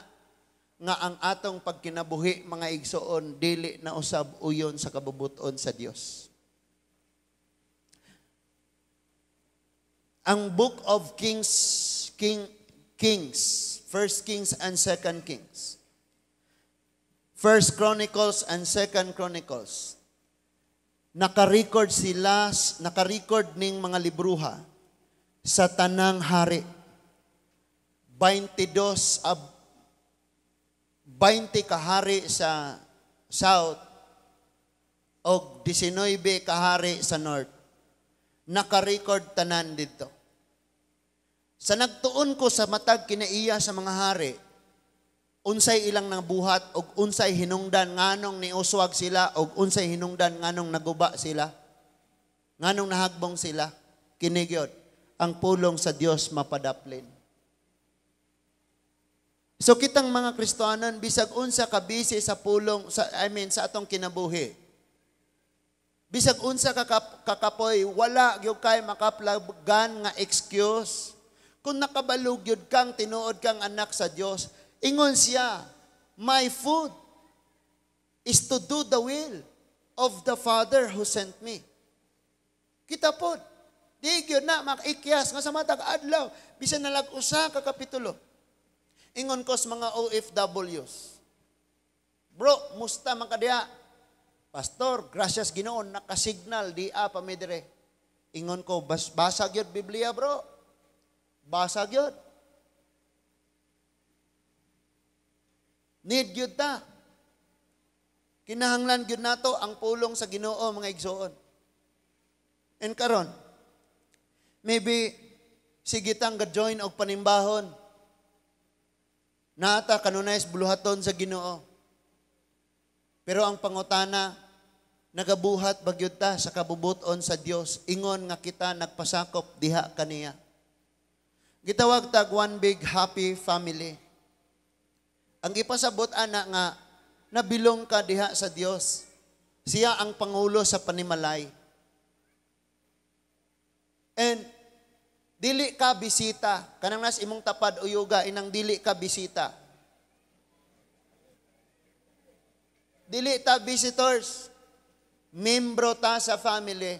Speaker 1: nga ang atong pagkinabuhi mga igsoon dili na usab uyon sa kabubuton sa Dios. Ang Book of Kings, Kings, First Kings and Second Kings, First Chronicles and Second Chronicles, naka-record sila, naka-record ning mga libruha sa tanang hari. 22 ab 20 kahari sa south og 19 kahari sa north. Naka-record tanan dito. Sa nagtuon ko sa matag kinaiya sa mga hari, unsay ilang nabuhat og unsay hinungdan nganong niuswag sila og unsay hinungdan nganong naguba sila, nganong nahagbong sila, kini gyud ang pulong sa Dios mapadaplin. So kitang mga Kristohanon bisag unsa ka busy sa pulong sa sa atong kinabuhi. Bisag unsa ka kakapoy, wala gyud kay makaplagan nga excuse. Kung nakabalo gyud kang tinuod kang anak sa Dios, ingon siya, my food is to do the will of the Father who sent me. Kita po, di gyud na makikyas nga sa matag adlaw, bisan nalag usa ka kapitulo. Ingon ko sa mga OFWs, bro, musta man ka diha? Pastor, gracias Ginoo, nakasignal di-a pa mi dire. Ingon ko, basa gyud Biblia, bro. Basa gyud. Need gyud ta. Kinahanglan gyud nato ang pulong sa Ginoo, mga igsoon. And karon, maybe sige tang ga-join og panimbahon. Naata kanunay buluhaton sa Ginoo. Pero ang pangutana, nagabuhat ba gyud ta sa kabubuton sa Dios, ingon nga kita nagpasakop diha kaniya. Gitawag tag one big happy family. Ang gipasabot ana nga nabilong ka diha sa Dios. Siya ang pangulo sa panimalay. And dili ka bisita, kanang nas imong tapad uyuga inang dili ka bisita. Dili ta visitors. Membro ta sa family.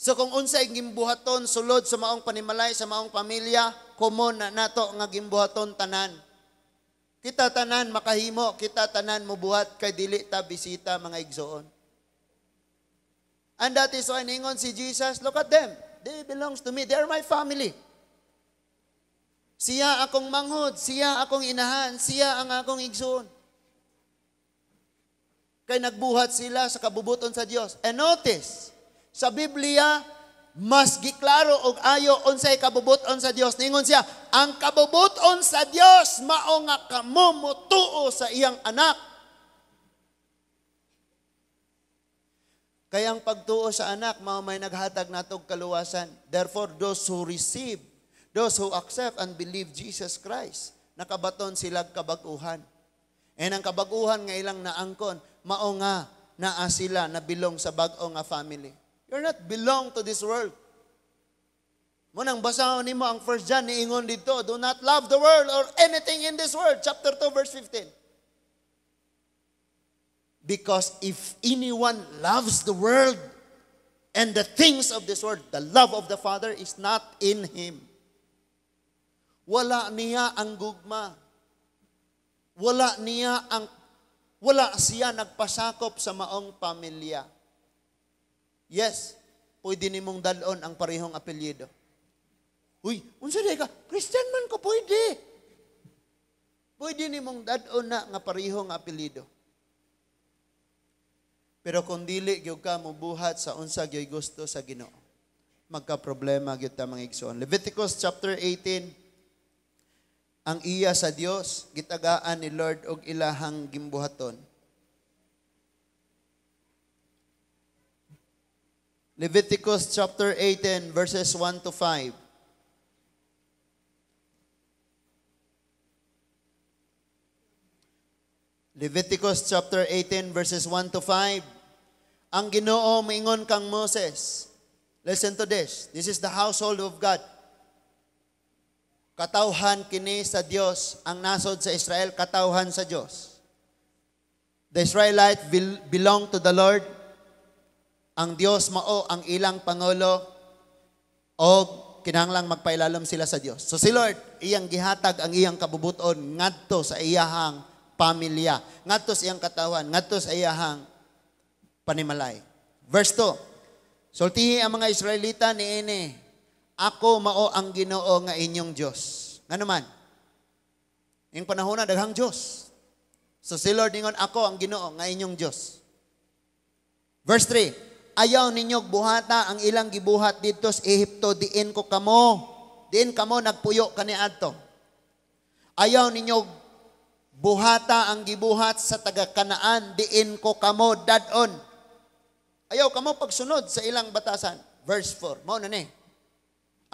Speaker 1: So kung unsay gimbuhaton sulod sa maong panimalay, sa maong pamilya, common na nato nga gimbuhaton tanan. Kita tanan makahimo, kita tanan mubuhat kay dili ta bisita mga igsoon. And that is why ningon si Jesus, look at them. They belongs to me. They are my family. Siya akong manghod, siya akong inahan, siya ang akong igsoon. Kay nagbuhat sila sa kabubuton sa Dios. And notice, sa Biblia, mas giklaro og ayo unsay kabubuton sa Dios. Ningon siya, ang kabubuton sa Dios mao nga kamo motuo sa iyang anak. Kaya ang pagtuo sa anak mao may naghatag natog kaluwasan. Therefore, those who receive, those who accept and believe Jesus Christ, nakabaton sila kabag-uhan. And ang kabag-uhan nga ilang naangkon, mao nga naa sila na belong sa bag-o nga family. You're not belong to this world. Munang basahon nimo ang 1 John, niingon dito, do not love the world or anything in this world. Chapter 2, verse 15. Because if anyone loves the world and the things of this world, the love of the Father is not in him. Wala niya ang gugma. Wala siya nagpasakop sa maong pamilya. Yes, pwede nimong dalon ang parehong apelyido. Uy, unsa day ka? Christian man ko, pwede. Pwede nimong dad-on na nga pareho nga apelyido. Pero kung dili gyud ka mobuhat sa unsa gyud gusto sa Ginoo, magka-problema gyud ta, mga igsoon. Leviticus chapter 18, ang iya sa Dios gitagaan ni Lord og ilahang gimbuhaton. Leviticus chapter 18 verses 1 to 5. Leviticus chapter 18 verses 1 to 5. Ang Ginoo moingon kang Moses. Listen to this. This is the household of God. Katawhan kini sa Dios, ang nasod sa Israel, katawhan sa Dios. The Israelite belong to the Lord. Ang Dios mao ang ilang pangulo o kinahanglang magpailalom sila sa Dios. So si Lord, iyang gihatag ang iyang kabubuton ngadto sa iyahang pamilya, ngadto sa iyang katawan, ngadto sa iyahang panimalay. Verse 2. Sultihi ang mga Israelita niini, ako mao ang Ginoo nga inyong Dios. Ngano man? Ing panahon na daghang Dios. So si Lord ingon, ako ang Ginoo nga inyong Dios. Verse 3. Ayaw ninyo buhata ang ilang gibuhat didto sa Ehipto, diin ko kamo. Diin kamo nagpuyo kaniadto. Ayaw ninyo buhata ang gibuhat sa taga Kanaan, diin ko kamo dad-on. Ayaw kamo pagsunod sa ilang batasan. Verse 4. Mao na ni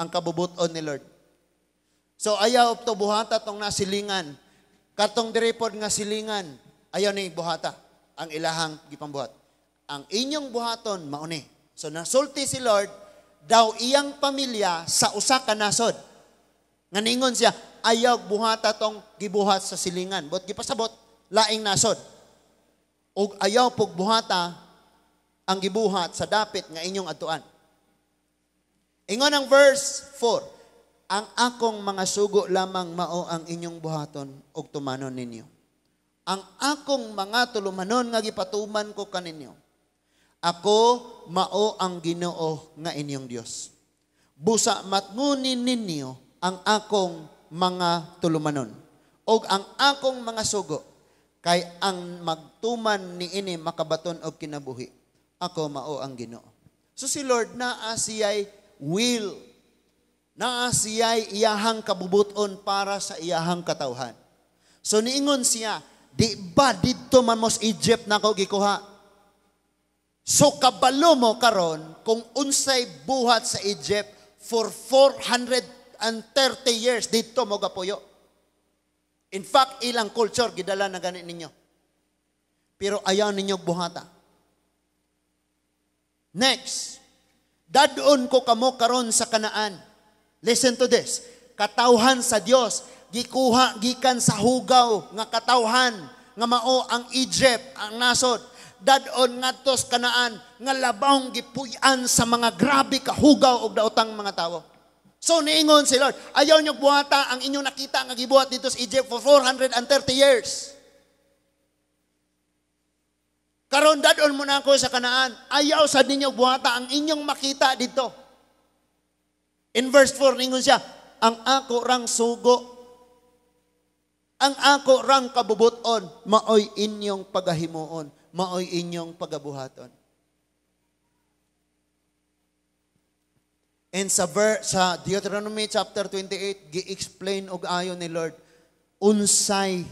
Speaker 1: ang kabubuton ni Lord. So ayaw to buhata tong nasilingan. Katong diri pod nga silingan, ayaw ni buhata ang ilahang gipambuhat. Ang inyong buhaton mao ni. So nasulti si Lord daw iyang pamilya sa usa ka nasod. Nga ningon siya, ayaw buhata tong gibuhat sa silingan. But gipasabot laing nasod. Og ayaw pug buhata ang gibuhat sa dapit nga inyong adtuan. Ingon ang verse 4, ang akong mga sugo lamang mao ang inyong buhaton og tumanon ninyo. Ang akong mga tulumanon nga gipatuman ko kaninyo. Ako mao ang Ginoo nga inyong Dios. Busa matngunin ninyo ang akong mga tulumanon og ang akong mga sugo, kay ang magtuman niini makabaton og kinabuhi. Ako mao ang Ginoo. So si Lord naa siya'y will, naa siya'y iyahang kabubuton para sa iyahang katawhan. So niingon siya, di ba didto man mo sa Egypt nako gikuha? So kabalo mo karon kung unsay buhat sa Egypt for 430 years didto mo gapuyo. In fact, ilang culture gidala na gani ninyo. Pero ayaw ninyo buhata. Next, dadon ko kamo karon sa Kanaan. Listen to this. Katawhan sa Dios, gikuha gikan sa hugaw nga katawhan nga mao ang Egypt, ang nasod. Dadon ngadto sa Kanaan nga labawng gipuy-an sa mga grabe kahugaw og daotang mga tawo. So niingon si Lord, ayaw nyo buhata ang inyong nakita nga gibuhat dito sa Egypt for 430 years. Karon dadon mo na ako sa Kanaan. Ayaw sa ninyo buhata ang inyong makita dito. In verse 4 ningon siya, ang ako rang sugo, ang ako rang kabubuton, maoy inyong pagahimuon, maoy inyong pagabuhaton. And sa Deuteronomy chapter 28, gi-explain og ayon ni Lord, unsay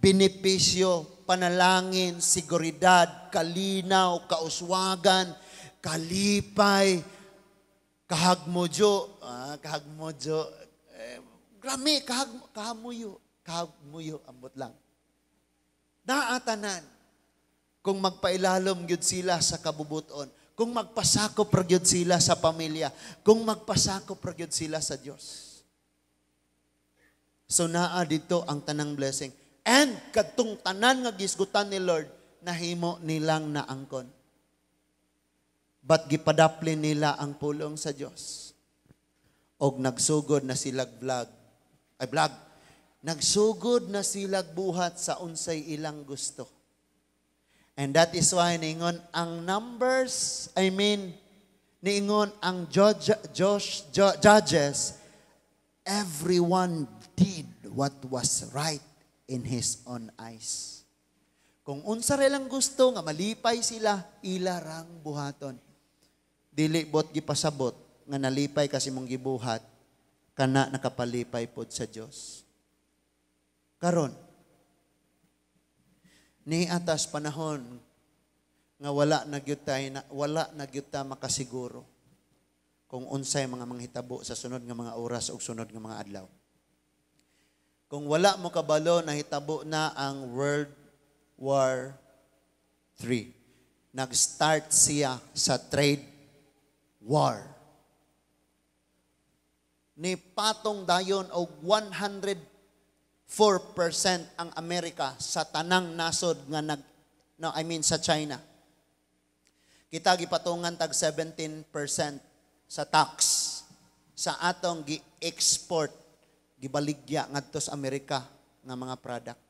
Speaker 1: benepisyo, panalangin, seguridad, kalinaw, kauswagan, kalipay, kahagmudyo, grami, kahamuyo, ambot lang. Naatanan, kung magpailalom gyud sila sa kabubuton, kung magpasakop ra gyud sila sa pamilya, kung magpasakop ra gyud sila sa Dios. So naa dito ang tanang blessing. And kadtong tanan nga gisgutan ni Lord, nahimo nilang naangkon. But gipadapli nila ang pulong sa Dios. Og nagsugod na silag vlog. Ay vlog. Nagsugod na silag buhat sa unsay ilang gusto. And that is why niingon ang numbers, I mean, niingon ang judges, everyone did what was right in his own eyes. Kung unsa ra lang gusto nga malipay sila, ila rang buhaton. Dili bot gipasabot nga nalipay kasi mong gibuhat, kana nakapalipay pod sa Dios. Karon, ni atas panahon nga wala na gyud tay na, wala na gyud ta makasiguro kung unsay mga manghitabo sa sunod nga mga oras ug sunod nga mga adlaw. Kung wala mo kabalo, nahitabo na ang World War III. Nag-start siya sa trade war. Ni patong dayon og 104% ang Amerika sa tanang nasod nga nag, no, I mean, sa China. Kita gipatungan tag 17% sa tax sa atong gi-export, gibaligya ngadto sa Amerika nga mga product.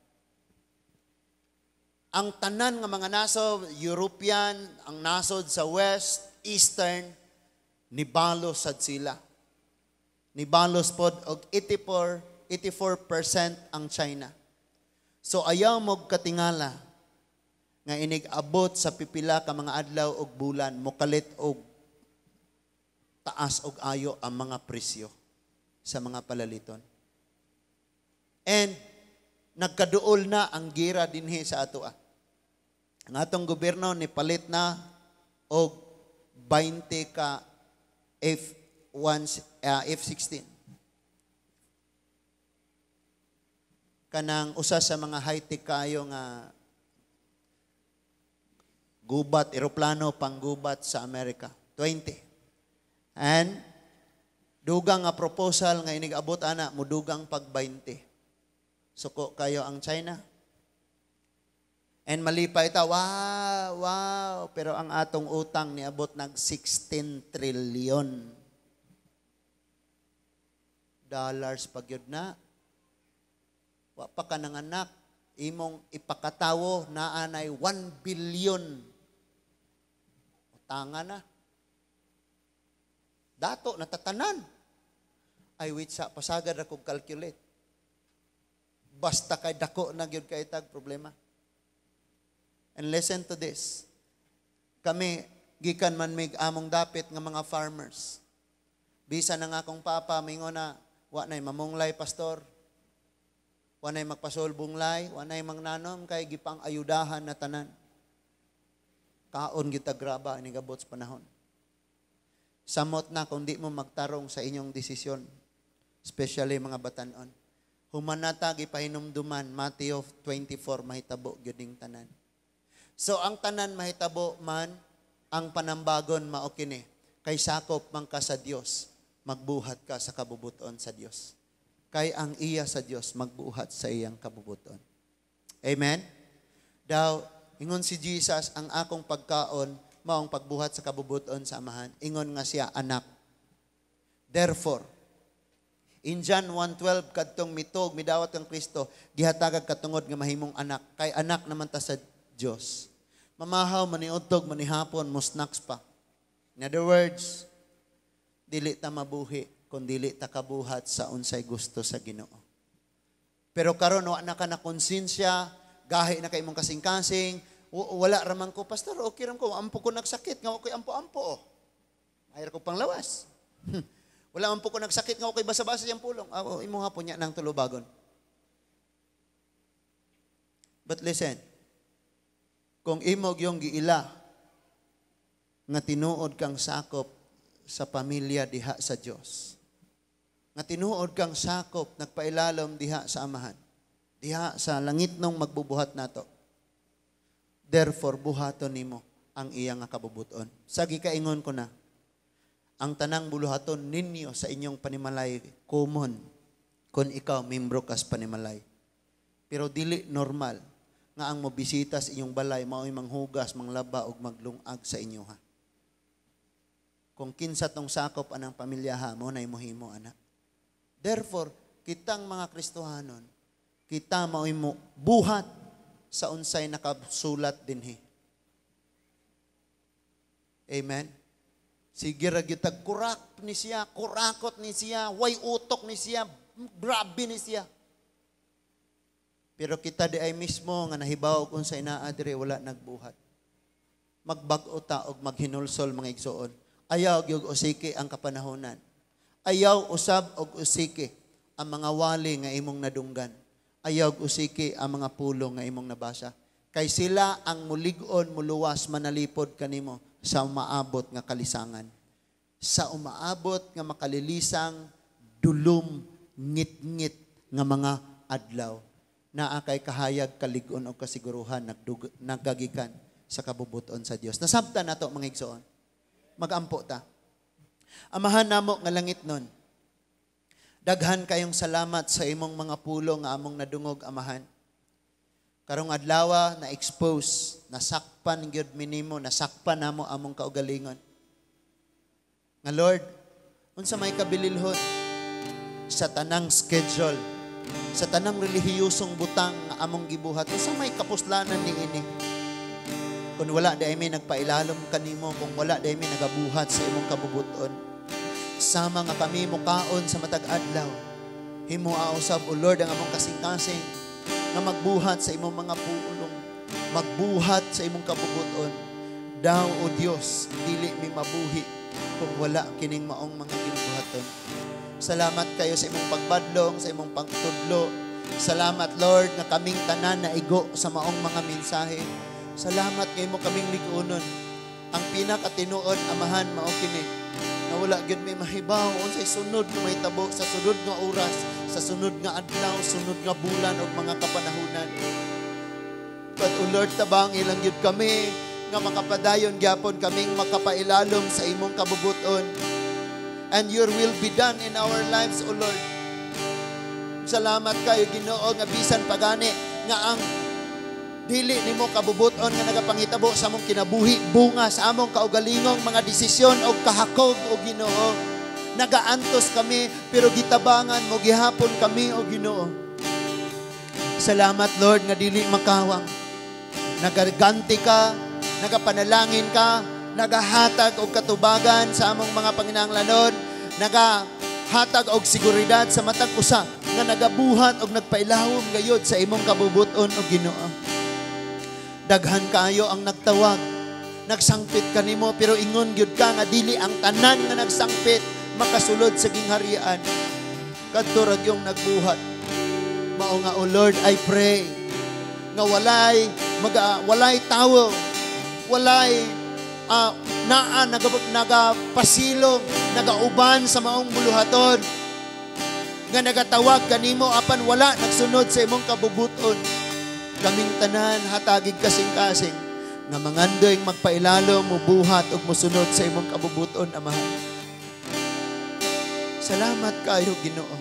Speaker 1: Ang tanan nga mga nasod, European, ang nasod sa West, Eastern, nibalos sad sila. Nibalos pod og 84% ang China. So ayaw mo katingala nga inig abot sa pipila ka mga adlaw og bulan, mokalit og taas og ayo ang mga presyo sa mga palaliton. And nagkaduol na ang gira dinhi sa atoa. Ang atong gobyerno ni palit na og 20 ka F1, F-16. Kanang usa sa mga high-tech kayo nga gubat, eroplano panggubat sa Amerika. 20. And dugang nga proposal nga inig-abot ana, mudugang pag 20. Suko kayo ang China. And malipay ta, wow. Pero ang atong utang niabot nag 16 trillion dollars pag yun na. Wa pa ka nanganak, imong ipakatawo naa nay 1 billion. Utanga na. Dato, natatanan. Ay, wait sa, pasagad akong calculate. Basta kay dako na gyud kay tag problema. And listen to this. Kami, gikan man mig among dapit nga mga farmers. Bisa na nga akong papa, mingon na, wa na'y mamunglay, pastor. Wa na'y magpasulbunglay, wa na'y mangnanom, kay gipang ayudahan na tanan. Kaon gyud ta graba, inigabot sa panahon. Samot na kung di mo magtarong sa inyong desisyon, especially mga batanon. Humanata gipahinumduman, Matthew 24, mahitabo gyud ning tanan. So ang tanan mahitabo man, ang panambagon mao kini, kay sakop man ka sa Dios, magbuhat ka sa kabubuton sa Dios. Kay ang iya sa Dios magbuhat sa iyang kabubuton. Amen? Daw, ingon si Jesus, ang akong pagkaon, maong pagbuhat sa kabubuton sa Amahan. Ingon nga siya, anak. Therefore, in John 1:12, kadtong mitog, midawat kang Kristo, gihatagag katungod nga mahimong anak. Kay anak naman ta sa Dios. Mamahaw, maniudtog, manihapon, musnaks pa. In other words, dili ta mabuhi kung dili ta kabuhat sa unsay gusto sa Ginoo. Pero karon wa na ka na konsensya, gahi na kay imong kasing-kasing, wala raman ko, pastor, okay ram ko, ampo ko nagsakit, nga ako'y ampo-ampo. Oh. Ayar ko panglawas. Wala man po ko nagsakit, nga ako'y basa-basa siyang pulong. Ako, imo hapon niya nang tulubagon. But listen, kung imog yung giila, nga tinuod kang sakop sa pamilya diha sa Dios, nga tinuod kang sakop, nagpailalom diha sa Amahan, diha sa langit nung magbubuhat nato. Therefore, buhaton nimo ang iya nga kabubuton. Sa gikaingon ko na, ang tanang buluhaton ninyo sa inyong panimalay, common, kung ikaw membro kas panimalay. Pero dili normal nga ang mobisita sa inyong balay, mao'y manghugas, manglaba, ug maglungag sa inyo ha. Kung kinsa tong sakop anang pamilya ha, mo na'y mohimo ana. Therefore, kitang mga Kristohanon, kita mao'y mo buhat sa unsay nakasulat dinhi. Amen? Sige ra gyud tag kurak ni siya, kurakot ni siya, way utok ni siya, grabe ni siya. Pero kita diay mismo nga nahibaw kung unsay naa diri, wala nagbuhat. Magbag-o ta og maghinulsol, mga igsoon. Ayaw gyud usiki ang kapanahonan. Ayaw usab og usiki ang mga wali nga imong nadunggan. Ayaw usiki ang mga pulong nga imong nabasa. Kay sila ang mulig-on, muluwas, manalipod kanimo sa umaabot nga kalisangan. Sa umaabot nga makalilisang, dulom, ngit-ngit nga mga adlaw. Naa kay kahayag, kalig-on o kasiguruhan nagagikan sa kabubuton sa Dios. Nasabtan nato, mga igsoon. Magampo ta. Amahan namo nga langitnon. Daghan kayong salamat sa imong mga pulong nga among nadungog, Amahan. Karong adlaw na expose, nasakpan gyud minimo, nasakpan namo among kaugalingon. Nga Lord, unsa may kabililhon sa tanang schedule, sa tanang relihiyosong butang nga among gibuhat, unsa may kapuslanan niini? Kung wala diay mi nagpailalom kanimo, kung wala diay mi nagabuhat sa imong kabubuton. Sama nga kami mukaon sa matag adlaw, himoa usab, O Lord, ang among kasing-kasing nga magbuhat sa imong mga pulong, magbuhat sa imong kabubuton. Daw, O Dios, dili mi mabuhi kung wala kining maong mga gibuhaton. Salamat kayo sa imong pagbadlong, sa imong pagtudlo. Salamat, Lord, nga kaming tanan na igo sa maong mga mensahe. Salamat kay mo kaming lig-unon. Ang pinakatinuod, Amahan, mao kini nga wala gyud may mahibaw unsay sunod nga mahitabo sa sunod nga oras, sa sunod nga adlaw, sunod nga bulan ug mga kapanahunan. But O Lord, tabangi lang gyud kami nga makapadayon gyapon kaming makapailalom sa imong kabubuton. And your will be done in our lives, O Lord. Salamat kayo, Ginoo, nga bisan pagani nga ang dili nimo kabubuton nga nagapangitabo sa among kinabuhi bunga sa among kaugalingong mga desisyon o kahakog, o Ginoo. Nagaantos kami pero gitabangan mo gihapon kami, o Ginoo. Salamat, Lord, nga dili makawang. Nagaganti ka, nagapanalangin ka, nagahatag og katubagan sa among mga panginahanglanon, nagahatag og seguridad sa matag usa nga nagabuhat og nagpailawom gayod sa imong kabubuton, o Ginoo. Daghan kayo ang nagtawag, nagsangpit kanimo, pero ingon gyud ka nga dili ang tanan nga nagsangpit makasulod sa gingharian. Kadto ra gyung nagbuhat. Mao nga, O Lord, I pray nga walay tawo, walay naa nagapasilong, nagauban sa maong buluhaton nga nagatawag kanimo apan wala nagsunod sa imong kabubuton. Kaming tanan hatagig kasing-kasing nga mangandoy magpailalom, mubuhat ug musunod sa imong kabubuton, Amahan. Salamat kayo, Ginoo.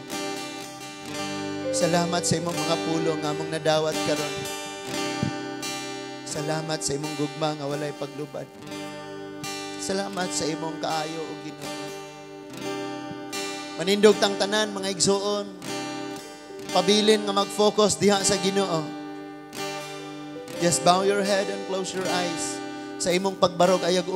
Speaker 1: Salamat sa imong mga pulong nga among nadawat karon. Salamat sa imong gugma nga walay paglubad. Salamat sa imong kaayo, o Ginoo. Manindog tang tanan, mga igsoon. Pabilin nga mag-focus diha sa Ginoo. Just bow your head and close your eyes. Sa imong pagbarog ayag